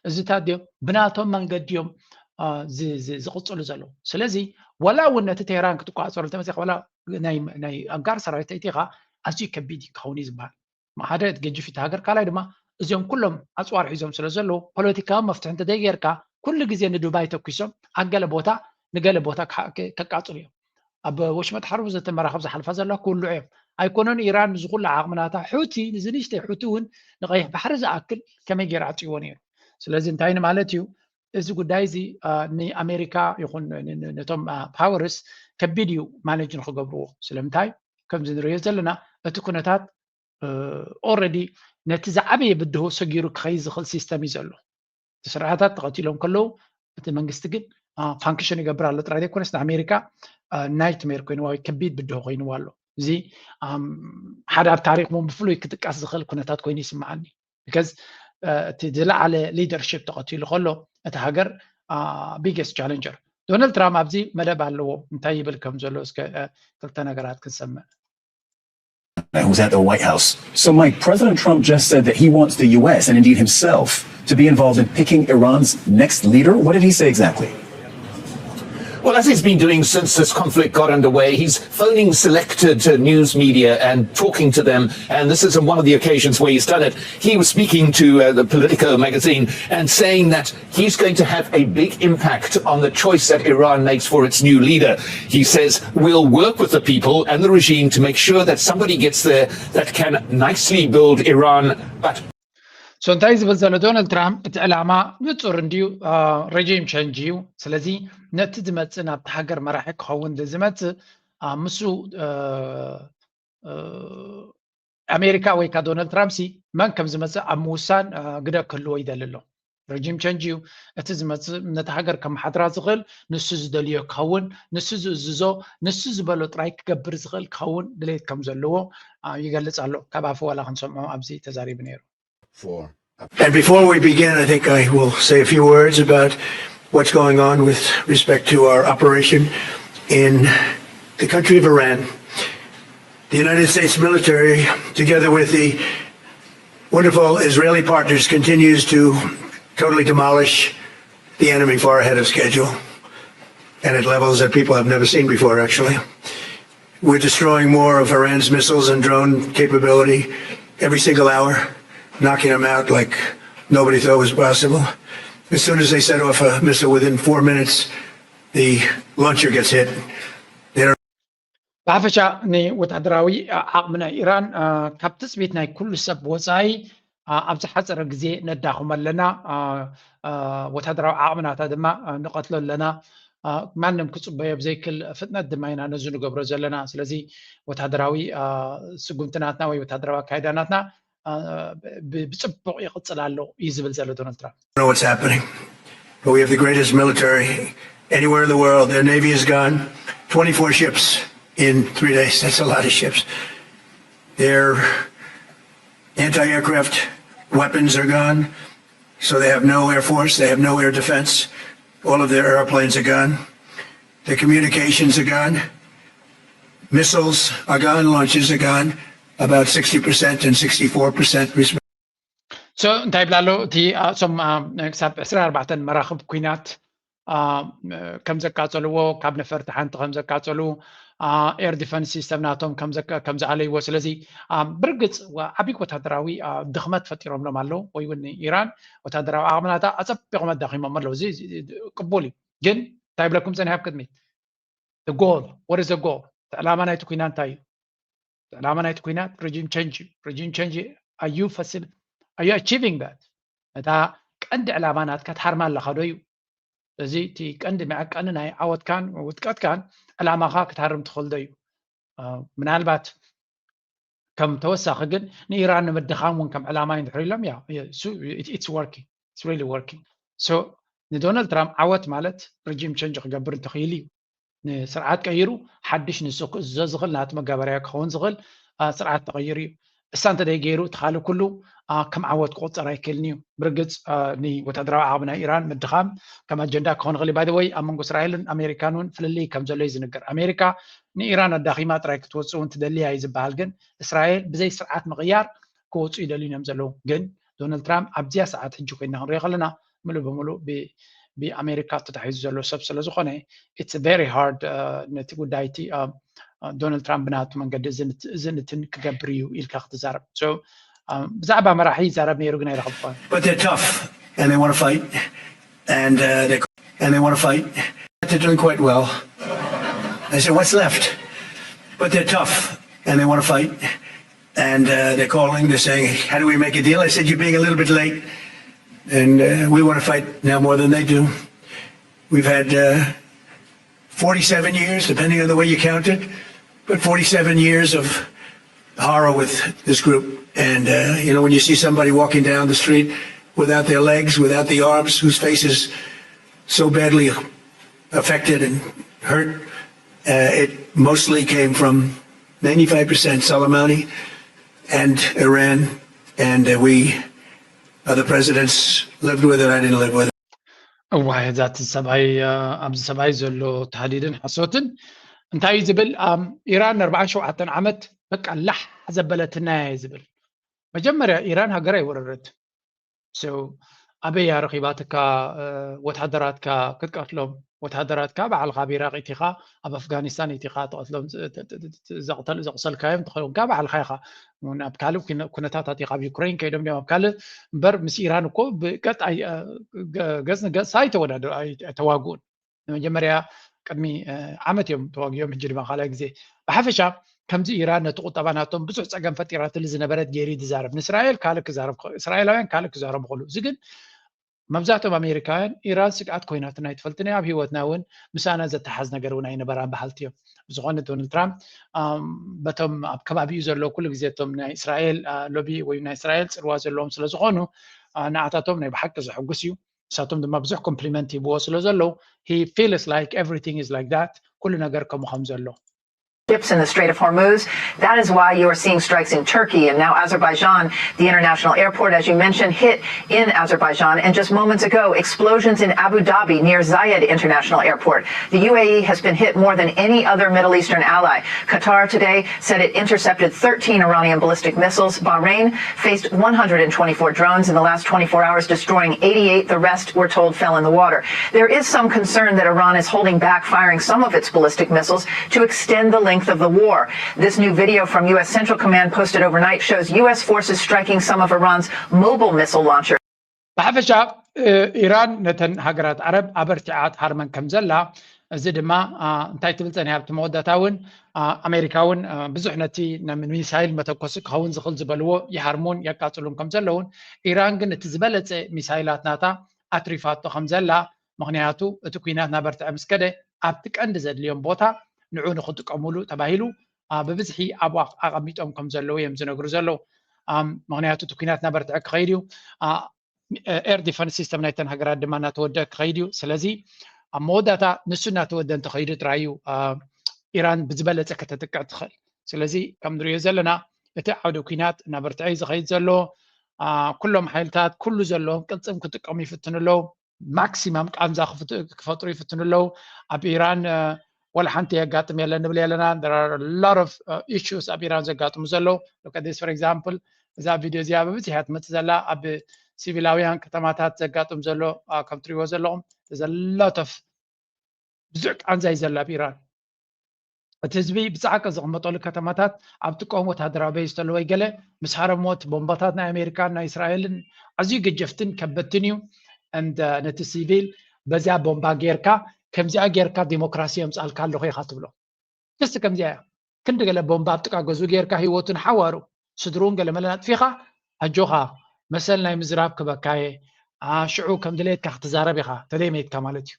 እዝታት ድዮም ብናቶም መንገዲ እዮም ዝቕፅሉ ዘለዉ። ስለዚ ዋላ እውን ነቲ ቴሄራን ክትቋፀሩ እንተመፅኻ ዋላ ናይ ኣጋር ሰራዊት ተእቲኻ ኣዝዩ ከቢድ ክኸውን እዩ ዝበሃል። ሓደ ገጅፊት ሃገር፣ ካልኣይ ድማ እዚኦም ኩሎም ኣፅዋር ሒዞም ስለ ዘለዉ ፖለቲካዊ መፍትሒ እንተዘይጌርካ ኩሉ ግዜ ንዱባይ ተኪሶም ኣብ ገለ ቦታ ንገለ ቦታ ከቃፅሉ እዮም። ኣብ ወሽመጥ ሓርሙዝ እተን መራኽብ ዝሓልፋ ዘለዋ ክውልዑ እዮም። ኣይኮነን ኢራን ንዝኩሉ ዓቕምናታ ሑቲ ንዝንሽተይ ሑቲ እውን ንቀይሕ ባሕሪ ዝኣክል ከመይ ገይሩ ዓፅይዎ ነይሩ። ስለዚ እንታይ ንማለት እዩ? እዚ ጉዳይ እዚ ንኣሜሪካ ይኹን ነቶም ፓወርስ ከቢድ እዩ ማኔጅ ንክገብርዎ። ስለምንታይ ከምዚ ንሪኦ ዘለና እቲ ኩነታት ኦረዲ ነቲ ዝዓበየ ብድሆ ሰጊሩ ክኸይድ ዝኽእል ሲስተም እዩ ዘሎ። እቲ ስርዓታት ተቐቲሎም ከለዉ እቲ መንግስቲ ግን ፋንክሽን ይገብር ኣሎ ጥራይ ዘይኮነስ ንኣሜሪካ ናይትሜር ኮይንዋ ወይ ከቢድ ብድሆ ኮይንዋ ኣሎ። እዚ ሓደ ኣብ ታሪክ እውን ብፍሉይ ክጥቀስ ዝኽእል ኩነታት ኮይኑ ይስምዓኒ። ቢካዝ እቲ ዝለዓለ ሊደርሽፕ ተቐቲሉ ከሎ እቲ ሃገር ቢገስት ቻለንጀር። ዶናልድ ትራምፕ ኣብዚ መደብ ኣለዎ እንታይ ይብል ከም ዘሎ እስከ ክልተ ነገራት ክንሰምዕ። Who's at the White House. So, Mike, President Trump just said that he wants the U S and indeed himself to be involved in picking Iran's next leader. What did he say exactly? Well, as he's been doing since this conflict got underway, he's phoning selected uh, news media and talking to them. And this is one of the occasions where he's done it. He was speaking to uh, the Politico magazine and saying that he's going to have a big impact on the choice that Iran makes for its new leader. He says, we'll work with the people and the regime to make sure that somebody gets there that can nicely build Iran, but so እንታይ ዝብል ዘሎ ዶናልድ ትራምፕ እቲ ዕላማ ንፁር እንድዩ። ረጂም ቸንጅ እዩ። ስለዚ ነቲ ዝመፅእ ናብቲ ሃገር መራሒ ክኸውን ዝመፅእ ምስ ኣሜሪካ ወይ ከዓ ዶናልድ ትራምፕ ሲ መን ከም ዝመፅእ ኣብ ምውሳን ግደ ክህልዎ ይደሊ ኣሎ። ረጂም ቸንጅ እዩ። እቲ ዝመፅእ ነቲ ሃገር ከመሓድራ ዝኽእል ንሱ ዝደልዮ ክኸውን፣ ንሱ ዝእዝዞ፣ ንሱ ዝበሎ ጥራይ ክገብር ዝኽእል ክኸውን ድሌት ከም ዘለዎ ይገልፅ ኣሎ። ካብ ኣፉ ዋላ ክንሰምዖ ኣብዚ ተዛሪቡ ነይሩ። And before we begin, I think I will say a few words about what's going on with respect to our operation in the country of Iran. The United States military, together with the wonderful Israeli partners, continues to totally demolish the enemy far ahead of schedule and at levels that people have never seen before, actually. We're destroying more of Iran's missiles and drone capability every single hour. knocking them out like nobody thought was possible. As soon as they set off a missile, within four minutes, the launcher gets hit. They don't ብሓፈሻ ንወታደራዊ ዓቕሚ ናይ ኢራን ካብ ትፅቢት ናይ ኩሉ ሰብ ወፃኢ ኣብ ዝሓፀረ ግዜ ነዳኽሞ ኣለና። ወታደራዊ ዓቕምናታ ድማ ንቐትሎ ኣለና። ማንም ክፅበዮ ብዘይክል ፍጥነት ድማ ኢና ነዚ ንገብሮ ዘለና። ስለዚ ወታደራዊ ስጉምትናትና ወይ ወታደራዊ ኣካይዳናትና ብፅቡቕ ይቕፅል ኣሎ እዩ ዝብል ዘሎ ዶናልድ ትራምፕ። Know what's happening. But we have the greatest military anywhere in the world. Their navy is gone. twenty-four ships in three days. That's a lot of ships. Their anti aircraft weapons are gone. So they have no air force. They have no air defense. All of their airplanes are gone. Their communications are gone. Missiles are gone. Launches are gone. About sixty percent and sixty-four percent respectively. So እንታይ ይብላ ኣሎ? እቲ እሶም ክሳብ ዕስራን ኣርባዕተን መራኽብ ኩናት ከም ዘቃጸልዎ፣ ካብ ነፈርቲ ሓንቲ ከም ዘቃጸሉ፣ air defense system ናቶም ከም ዝኣለይዎ። ስለዚ ብርግጽ ዓብዪ ወታደራዊ ድኽመት ፈጢሮምሎም ኣለዉ፣ ወይ እውን ኢራን ወታደራዊ ዓቕምናታ ኣጸቢቖም ኣዳኺሞም ኣለዉ። እዚ ቅቡል እዩ። ግን እንታይ ይብለኩም ጸኒሐ ኣብ ቅድሚት? The goal, what is the goal? ዕላማ ናይቲ ኩናት እንታይ እዩ? ዕላማ ናይቲ ኩናት regime change እዩ። Regime change እዩ። Are you facil- are you achieving that? ነታ ቀንዲ ዕላማ ናትካ ትሃርማ ኣለኻ ዶ እዩ? እዚ እቲ ቀንዲ መዐቀኒ ናይ ዓወትካን ውድቀትካን ዕላማኻ ክትሃርም ትኽእል ዶ እዩ? ምናልባት ከም ተወሳኺ ግን ንኢራን ንምድኻም እውን ከም ዕላማ እዩ እንድሕር ኢሎም፣ ያ it's working, it's really working. So ንዶናልድ ትራምፕ ዓወት ማለት regime change ክገብር እንተኽኢሉ እዩ። ንስርዓት ቀይሩ ሓድሽ ንሱ ክእዝዞ ዝኽእል ናቲ መጋበርያ ክኸውን ዝኽእል ስርዓት ተቐይሩ እዩ። እሳ እንተ ደይገይሩ እቲ ካልእ ኩሉ ከም ዓወት ክቑጸር ኣይክእልን እዩ። ብርግጽ ንወታደራዊ ዓቕሚ ናይ ኢራን ምድኻም ከም ኣጀንዳ ክኾን ይኽእል እዩ። By the way ኣብ መንጎ እስራኤልን ኣሜሪካን እውን ፍልልይ ከም ዘሎ እዩ ዝንገር። ኣሜሪካ ንኢራን ኣዳኺማ ጥራይ ክትወጽእ እውን ትደሊ እያ እዩ ዝበሃል። ግን እስራኤል ብዘይ ስርዓት ምቕያር ክወፁ ይደልዩ እዮም ዘለዉ። ግን ዶናልድ ትራምፕ ኣብዚኣ ሰዓት ሕጂ ኮይና ክንሪኦ ከለና ምሉእ ብምሉእ ብኣሜሪካ ተታሒዙ ዘሎ ሰብ ስለ ዝኾነ it's very hard ነቲ ጉዳይ እቲ ዶናልድ ትራምፕ ብናቱ መንገዲ እዚ ንትን ክገብር እዩ ኢልካ ክትዛረብ። ብዛዕባ መራሒ ይዛረብ ነይሩ ግን ኣይረኸብኳን። But they're tough and they want to fight and uh, they and they want to fight. They're doing quite well. I said, "What's left?" But they're tough and they want to fight. And uh, they're calling, they're saying, "How do we make a deal?" I said, "You're being a little bit late. And uh, we want to fight now more than they do. We've had uh, forty-seven years, depending on the way you count it, but forty-seven years of horror with this group. And uh, you know, when you see somebody walking down the street without their legs, without the arms, whose face is so badly affected and hurt, uh, it mostly came from ninety-five percent Soleimani and Iran. And uh, we, other presidents, lived with it. I didn't live with it. እዋይ፣ ዛቲ ሰብኣይ ኣብዚ ሰብኣይ ዘሎ ታህዲድን ሓሶትን እንታይ እዩ ዝብል? ኢራን ንኣርባዓን ሸውዓተን ዓመት በቃ ላሕ ዘበለትና እያ ዝብል። መጀመርያ ኢራን ሃገር ኣይወረረት። ኣበይ እያ ረኺባትካ ወታደራትካ ክትቀትሎም? ወታደራትካ ባዕልኻ ኣብ ኢራቕ ኢቲኻ፣ ኣብ ኣፍጋኒስታን ኢቲኻ ትቐትሎም፣ ዘቕተል ዘቕሰልካዮም ትኸውንካ ባዕልኻ ኢኻ። ኣብ ካልእ ኩነታት ኣቲኻ ኣብ ዩክሬን ከይዶም ዲም ኣብ ካልእ እምበር ምስ ኢራን እኮ ብቀጥ ገጽ ንገጽ ኣይተወዳደ ኣይተዋግኡን። ንመጀመርያ ቅድሚ ዓመት እዮም ተዋጊኦም፣ ሕጂ ድማ ካልኣይ ግዜ። ብሓፈሻ ከምዚ ኢራን ነቲ ቁጠባ ናቶም ብዙሕ ጸገም ፈጢራትሉ ዝነበረት ገይሩ ዝዛረብ። ንእስራኤል ካልእ ክዛረብ፣ እስራኤላውያን ካልእ ክዛረቡ ከሉ፣ እዚ ግን መብዛሕትኦም ኣሜሪካውያን ኢራን ስግኣት ኮይናትና ኣይትፈልጥን እያ፣ ኣብ ህይወትና እውን ምሳና ዘተሓዝ ነገር እውን ኣይነበራን በሃልቲ እዮም። ብዝኾነ ዶናልድ ትራምፕ በቶም ኣብ ከባቢኡ ዘለዉ ኩሉ ግዜ እቶም ናይ እስራኤል ሎቢ ወይ ናይ እስራኤል ፅልዋ ዘለዎም ስለ ዝኾኑ ንዓታቶም ናይ ብሓቂ ዘሐጉስ እዩ። ንሳቶም ድማ ብዙሕ ኮምፕሊመንት ሂብዎ ስለ ዘለዉ he feels like everything is like that፣ ኩሉ ነገር ከምኡ ከም ዘሎ። Ships in the Strait of Hormuz. That is why you are seeing strikes in Turkey and now Azerbaijan. The international airport, as you mentioned, hit in Azerbaijan. And just moments ago, explosions in Abu Dhabi near Zayed International Airport. The U A E has been hit more than any other Middle Eastern ally. Qatar today said it intercepted thirteen Iranian ballistic missiles. Bahrain faced one hundred twenty-four drones in the last twenty-four hours, destroying eighty-eight. The rest, we're told, fell in the water. There is some concern that Iran is holding back firing some of its ballistic missiles to extend the length of the war. This new video from U S Central Command posted overnight shows U S forces striking some of Iran's mobile missile launchers. ብሓፈሻ ኢራን ነተን ሃገራት ዓረብ ኣበርቲዓ ትሃርመን ከም ዘላ፣ እዚ ድማ እንታይ ትብል ጸኒሓ ኣብቲ መወዳእታ እውን ኣሜሪካ እውን ብዙሕ ነቲ ሚሳይል መተኮሲ ክኸውን ዝኽእል ዝበልዎ ይሃርሙን የቃጽሉን ከም ዘለውን፣ ኢራን ግን እቲ ዝበለጸ ሚሳይላት ናታ ኣትሪፋቶ ከም ዘላ፣ ምኽንያቱ እቲ ኲናት ናበርትዐ ምስ ከደ ኣብቲ ቀንዲ ዘድልዮም ቦታ ንዑ ንኽጥቀሙሉ ተባሂሉ ብብዝሒ ኣብኡ ኣቐሚጦም ከም ዘለዉ እዮም ዝነግሩ ዘለዉ። ምኽንያቱ እቲ ኲናት ናበርትዐ ክኸይድ እዩ። ኤር ዲፈንስ ሲስተም ናይተን ሃገራት ድማ እናተወደአ ክኸይድ እዩ። ስለዚ ኣብ መወዳእታ ንሱ እናተወደ እንተኸይዱ ጥራይ እዩ ኢራን ብዝበለፀ ከተጥቅዕ ትኽእል። ስለዚ ከም ንሪኦ ዘለና እቲ ዓውደ ኲናት እናበርትዐ እዩ ዝኸይድ ዘሎ። ኩሎም ሓይልታት ኩሉ ዘለዎም ቅልፅም ክጥቀሙ ይፍትኑ ኣለዉ። ማክሲማም ቃንዛ ክፈጥሩ ይፍትኑ ኣለዉ። ኣብ ኢራን ወላ ሓንቲ የጋጥም የለን ንብል የለና። There are a lot of issues ኣብ ኢራን ዘጋጥሙ ዘለዉ። Look at this, for example, እዛ ቪድዮ እዚኣ ብብዝሒ እያ ትመፅእ ዘላ። ኣብ ሲቪላውያን ከተማታት ዘጋጥም ዘሎ ከም ትሪእዎ ዘለኹም ዘላተፍ ብዙሕ ቃንዛ እዩ ዘሎ ኣብ ኢራን። እቲ ህዝቢ ብፃዕቂ ዝቕመጠሉ ከተማታት ኣብ ጥቆም ወታደራዊ ቤዝ ተለወይ ገለ ምስ ሃረሞት ቦምባታት ናይ ኣሜሪካን ናይ እስራኤልን ኣዝዩ ገጀፍትን ከበድትን እዩ። And ነቲ ሲቪል በዚኣ ቦምባ ጌርካ ከምዚኣ ጌርካ ዲሞክራሲ የምፃልካ ኣለኹ ኢኻ ትብሎ። just ከምዚኣ እያ። ክንዲ ገለ ቦምባ ኣብ ጥቃ ገዝኡ ጌርካ ህይወቱን ሓዋሩ ስድሩን ገለ መለን ኣጥፊኻ ኣጆኻ መሰል ናይ ምዝራብ ክበካየ ሽዑ ከም ድሌትካ ክትዛረብ ኢኻ ተደይመይትካ ማለት እዩ።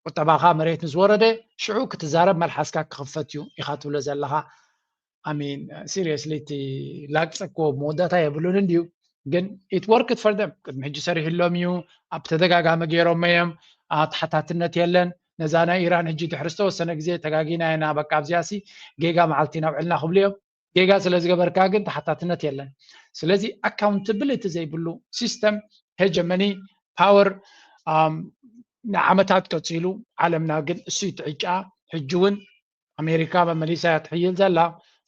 ቁጠባኻ መሬት ምስ ወረደ ሽዑ ክትዛረብ መልሓስካ ክኽፈት እዩ ኢኻ ትብሎ ዘለኻ። I mean seriously እቲ ላግፀ እኮ መወዳእታ የብሉን እንድዩ። ግን it worked for them። ቅድሚ ሕጂ ሰሪሕሎም እዩ። ኣብ ተደጋጋሚ ገይሮሞ እዮም። ተሓታትነት የለን። ነዛ ናይ ኢራን ሕጂ ድሕሪ ዝተወሰነ ግዜ ተጋጊና ኢና በቃ ኣብዚኣ ሲ ጌጋ መዓልቲ ኢና ውዕልና ክብሉ እዮም። ጌጋ ስለ ዝገበርካ ግን ተሓታትነት የለን። ስለዚ ኣካውንታብሊቲ ዘይብሉ ሲስተም ሄጀመኒ ፓወር ንዓመታት ቀፂሉ ዓለምና ግን እሱ ትዕጫ። ሕጂ እውን ኣሜሪካ መመሊሳ እያ ትሕይል ዘላ።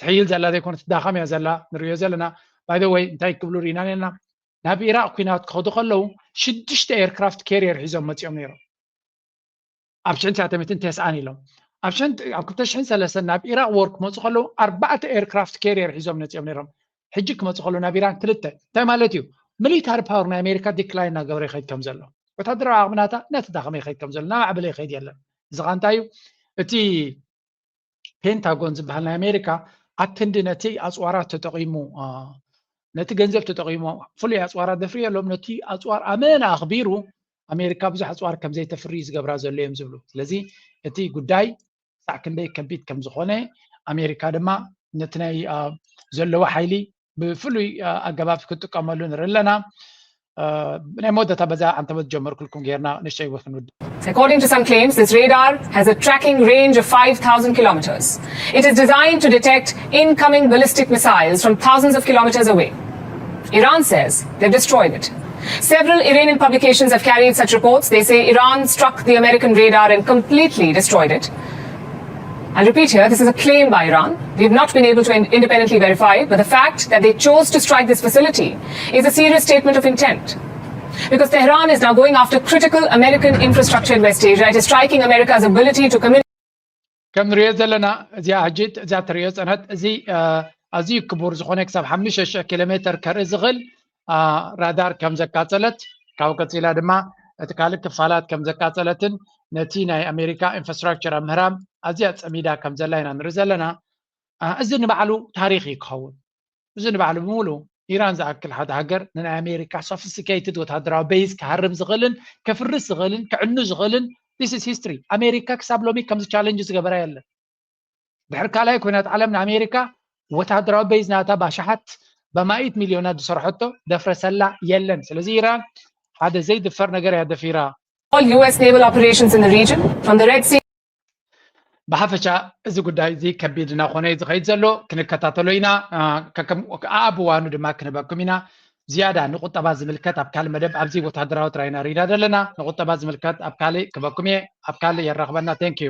ትሕይል ዘላ ዘይኮነ ትዳኸም እያ ዘላ ንሪኦ ዘለና። By the way እንታይ ክብሉ ርኢና ነና ናብ ኢራቅ ኩናት ክኸዱ ከለዉ ሽዱሽተ ኤርክራፍት ካሪየር ሒዞም መፂኦም ነይሮም። ኣብ ሽሕን ትሽዓተ ሚእትን ተስዓን ኢሎም ኣብ ሽሕን ኣብ ክልተ ሽሕን ሰለስተን ናብ ኢራቅ ወር ክመፁ ከለዉ ኣርባዕተ ኤርክራፍት ካሪየር ሒዞም ነፂኦም ነይሮም። ሕጂ ክመፁ ከለዉ ናብ ኢራን ክልተ። እንታይ ማለት እዩ? ሚሊታሪ ፓወር ናይ ኣሜሪካ ዲክላይን እናገበረ ይኸይድ ከም ዘሎ፣ ወታደራዊ ዓቕሚ ናታ እናተዳኸመ ይኸይድ ከም ዘሎ፣ እናማዕበለ ይኸይድ የለን። እዚ ኸ እንታይ እዩ? እቲ ፔንታጎን ዝበሃል ናይ ኣሜሪካ ኣብ ክንዲ ነቲ ኣፅዋራት ተጠቒሙ ነቲ ገንዘብ ተጠቒሙ ፍሉይ ኣፅዋራት ደፍሪ የሎም ነቲ ኣፅዋር ኣመና ኣኽቢሩ ኣሜሪካ ብዙሕ ኣፅዋር ከም ዘይተፍሪ ዝገብራ ዘሎ እዮም ዝብሉ። ስለዚ እቲ ጉዳይ ክሳዕ ክንደይ ከቢድ ከም ዝኾነ ኣሜሪካ ድማ ነቲ ናይ ዘለዋ ሓይሊ ብፍሉይ ኣገባብ ክትጥቀመሉ ንርኢ ኣለና። ናይ መወዳእታ በዛ ኣንተበት ጀመርኩልኩም ጌርና ንእሽተይ ህይወት ክንውድእ። According to some claims, this radar has a tracking range of five thousand kilometers. It is designed to detect incoming ballistic missiles from thousands of kilometers away. Iran says they've destroyed it. Several Iranian publications have carried such reports. They say Iran struck the American radar and completely destroyed it. I'll repeat here, this is a claim by Iran. We've not been able to in- independently verify it, but the fact that they chose to strike this facility is a serious statement of intent. Because Tehran is now going after critical American infrastructure in West Asia. It is striking America's ability to commit ከም ንሪኦ ዘለና እዚኣ ሕጂ እዛ ትሪኦ ፀነት እዚ ኣዝዩ ክቡር ዝኾነ ክሳብ ሓሙሽተ ሽሕ ኪሎ ሜትር ከርኢ ዝኽእል ራዳር ከም ዘቃፀለት፣ ካብኡ ቀፂላ ድማ እቲ ካልእ ክፋላት ከም ዘቃፀለትን ነቲ ናይ ኣሜሪካ ኢንፍራስትራክቸር ኣብ ምህራም ኣዝያ ፀሚዳ ከም ዘላ ኢና ንርኢ ዘለና። እዚ ንባዕሉ ታሪኽ እዩ ክኸውን። እዚ ንባዕሉ ብምሉ ኢራን ዝኣክል ሓደ ሃገር ንናይ ኣሜሪካ ሶፊስቲኬትድ ወታደራዊ ቤዝ ክሃርም ዝኽእልን ክፍርስ ዝኽእልን ክዕኑ ዝኽእልን this is history። ኣሜሪካ ክሳብ ሎሚ ከምዚ ቻለንጅ ዝገበራ የለን። ድሕሪ ካልኣይ ኩናት ዓለም ንኣሜሪካ ወታደራዊ ቤዝ ናታ ባሽሓት በማኢት ሚልዮናት ዝሰርሐቶ ደፍረሰላ የለን። ስለዚ ኢራን ሓደ ዘይድፈር ነገር እያ ደፊራ። All U S naval operations in the region, from the Red Sea ብሓፈሻ እዚ ጉዳይ እዚ ከቢድ እናኾነ እዩ ዝኸይድ ዘሎ። ክንከታተሎ ኢና። ኣኣብዋኑ ድማ ክንበኩም ኢና። ዝያዳ ንቁጠባ ዝምልከት ኣብ ካልእ መደብ፣ ኣብዚ ወታደራዊ ጥራይ ኢና ርኢና ዘለና። ንቁጠባ ዝምልከት ኣብ ካልእ ክበኩም እየ። ኣብ ካልእ የራኽበና። Thank you።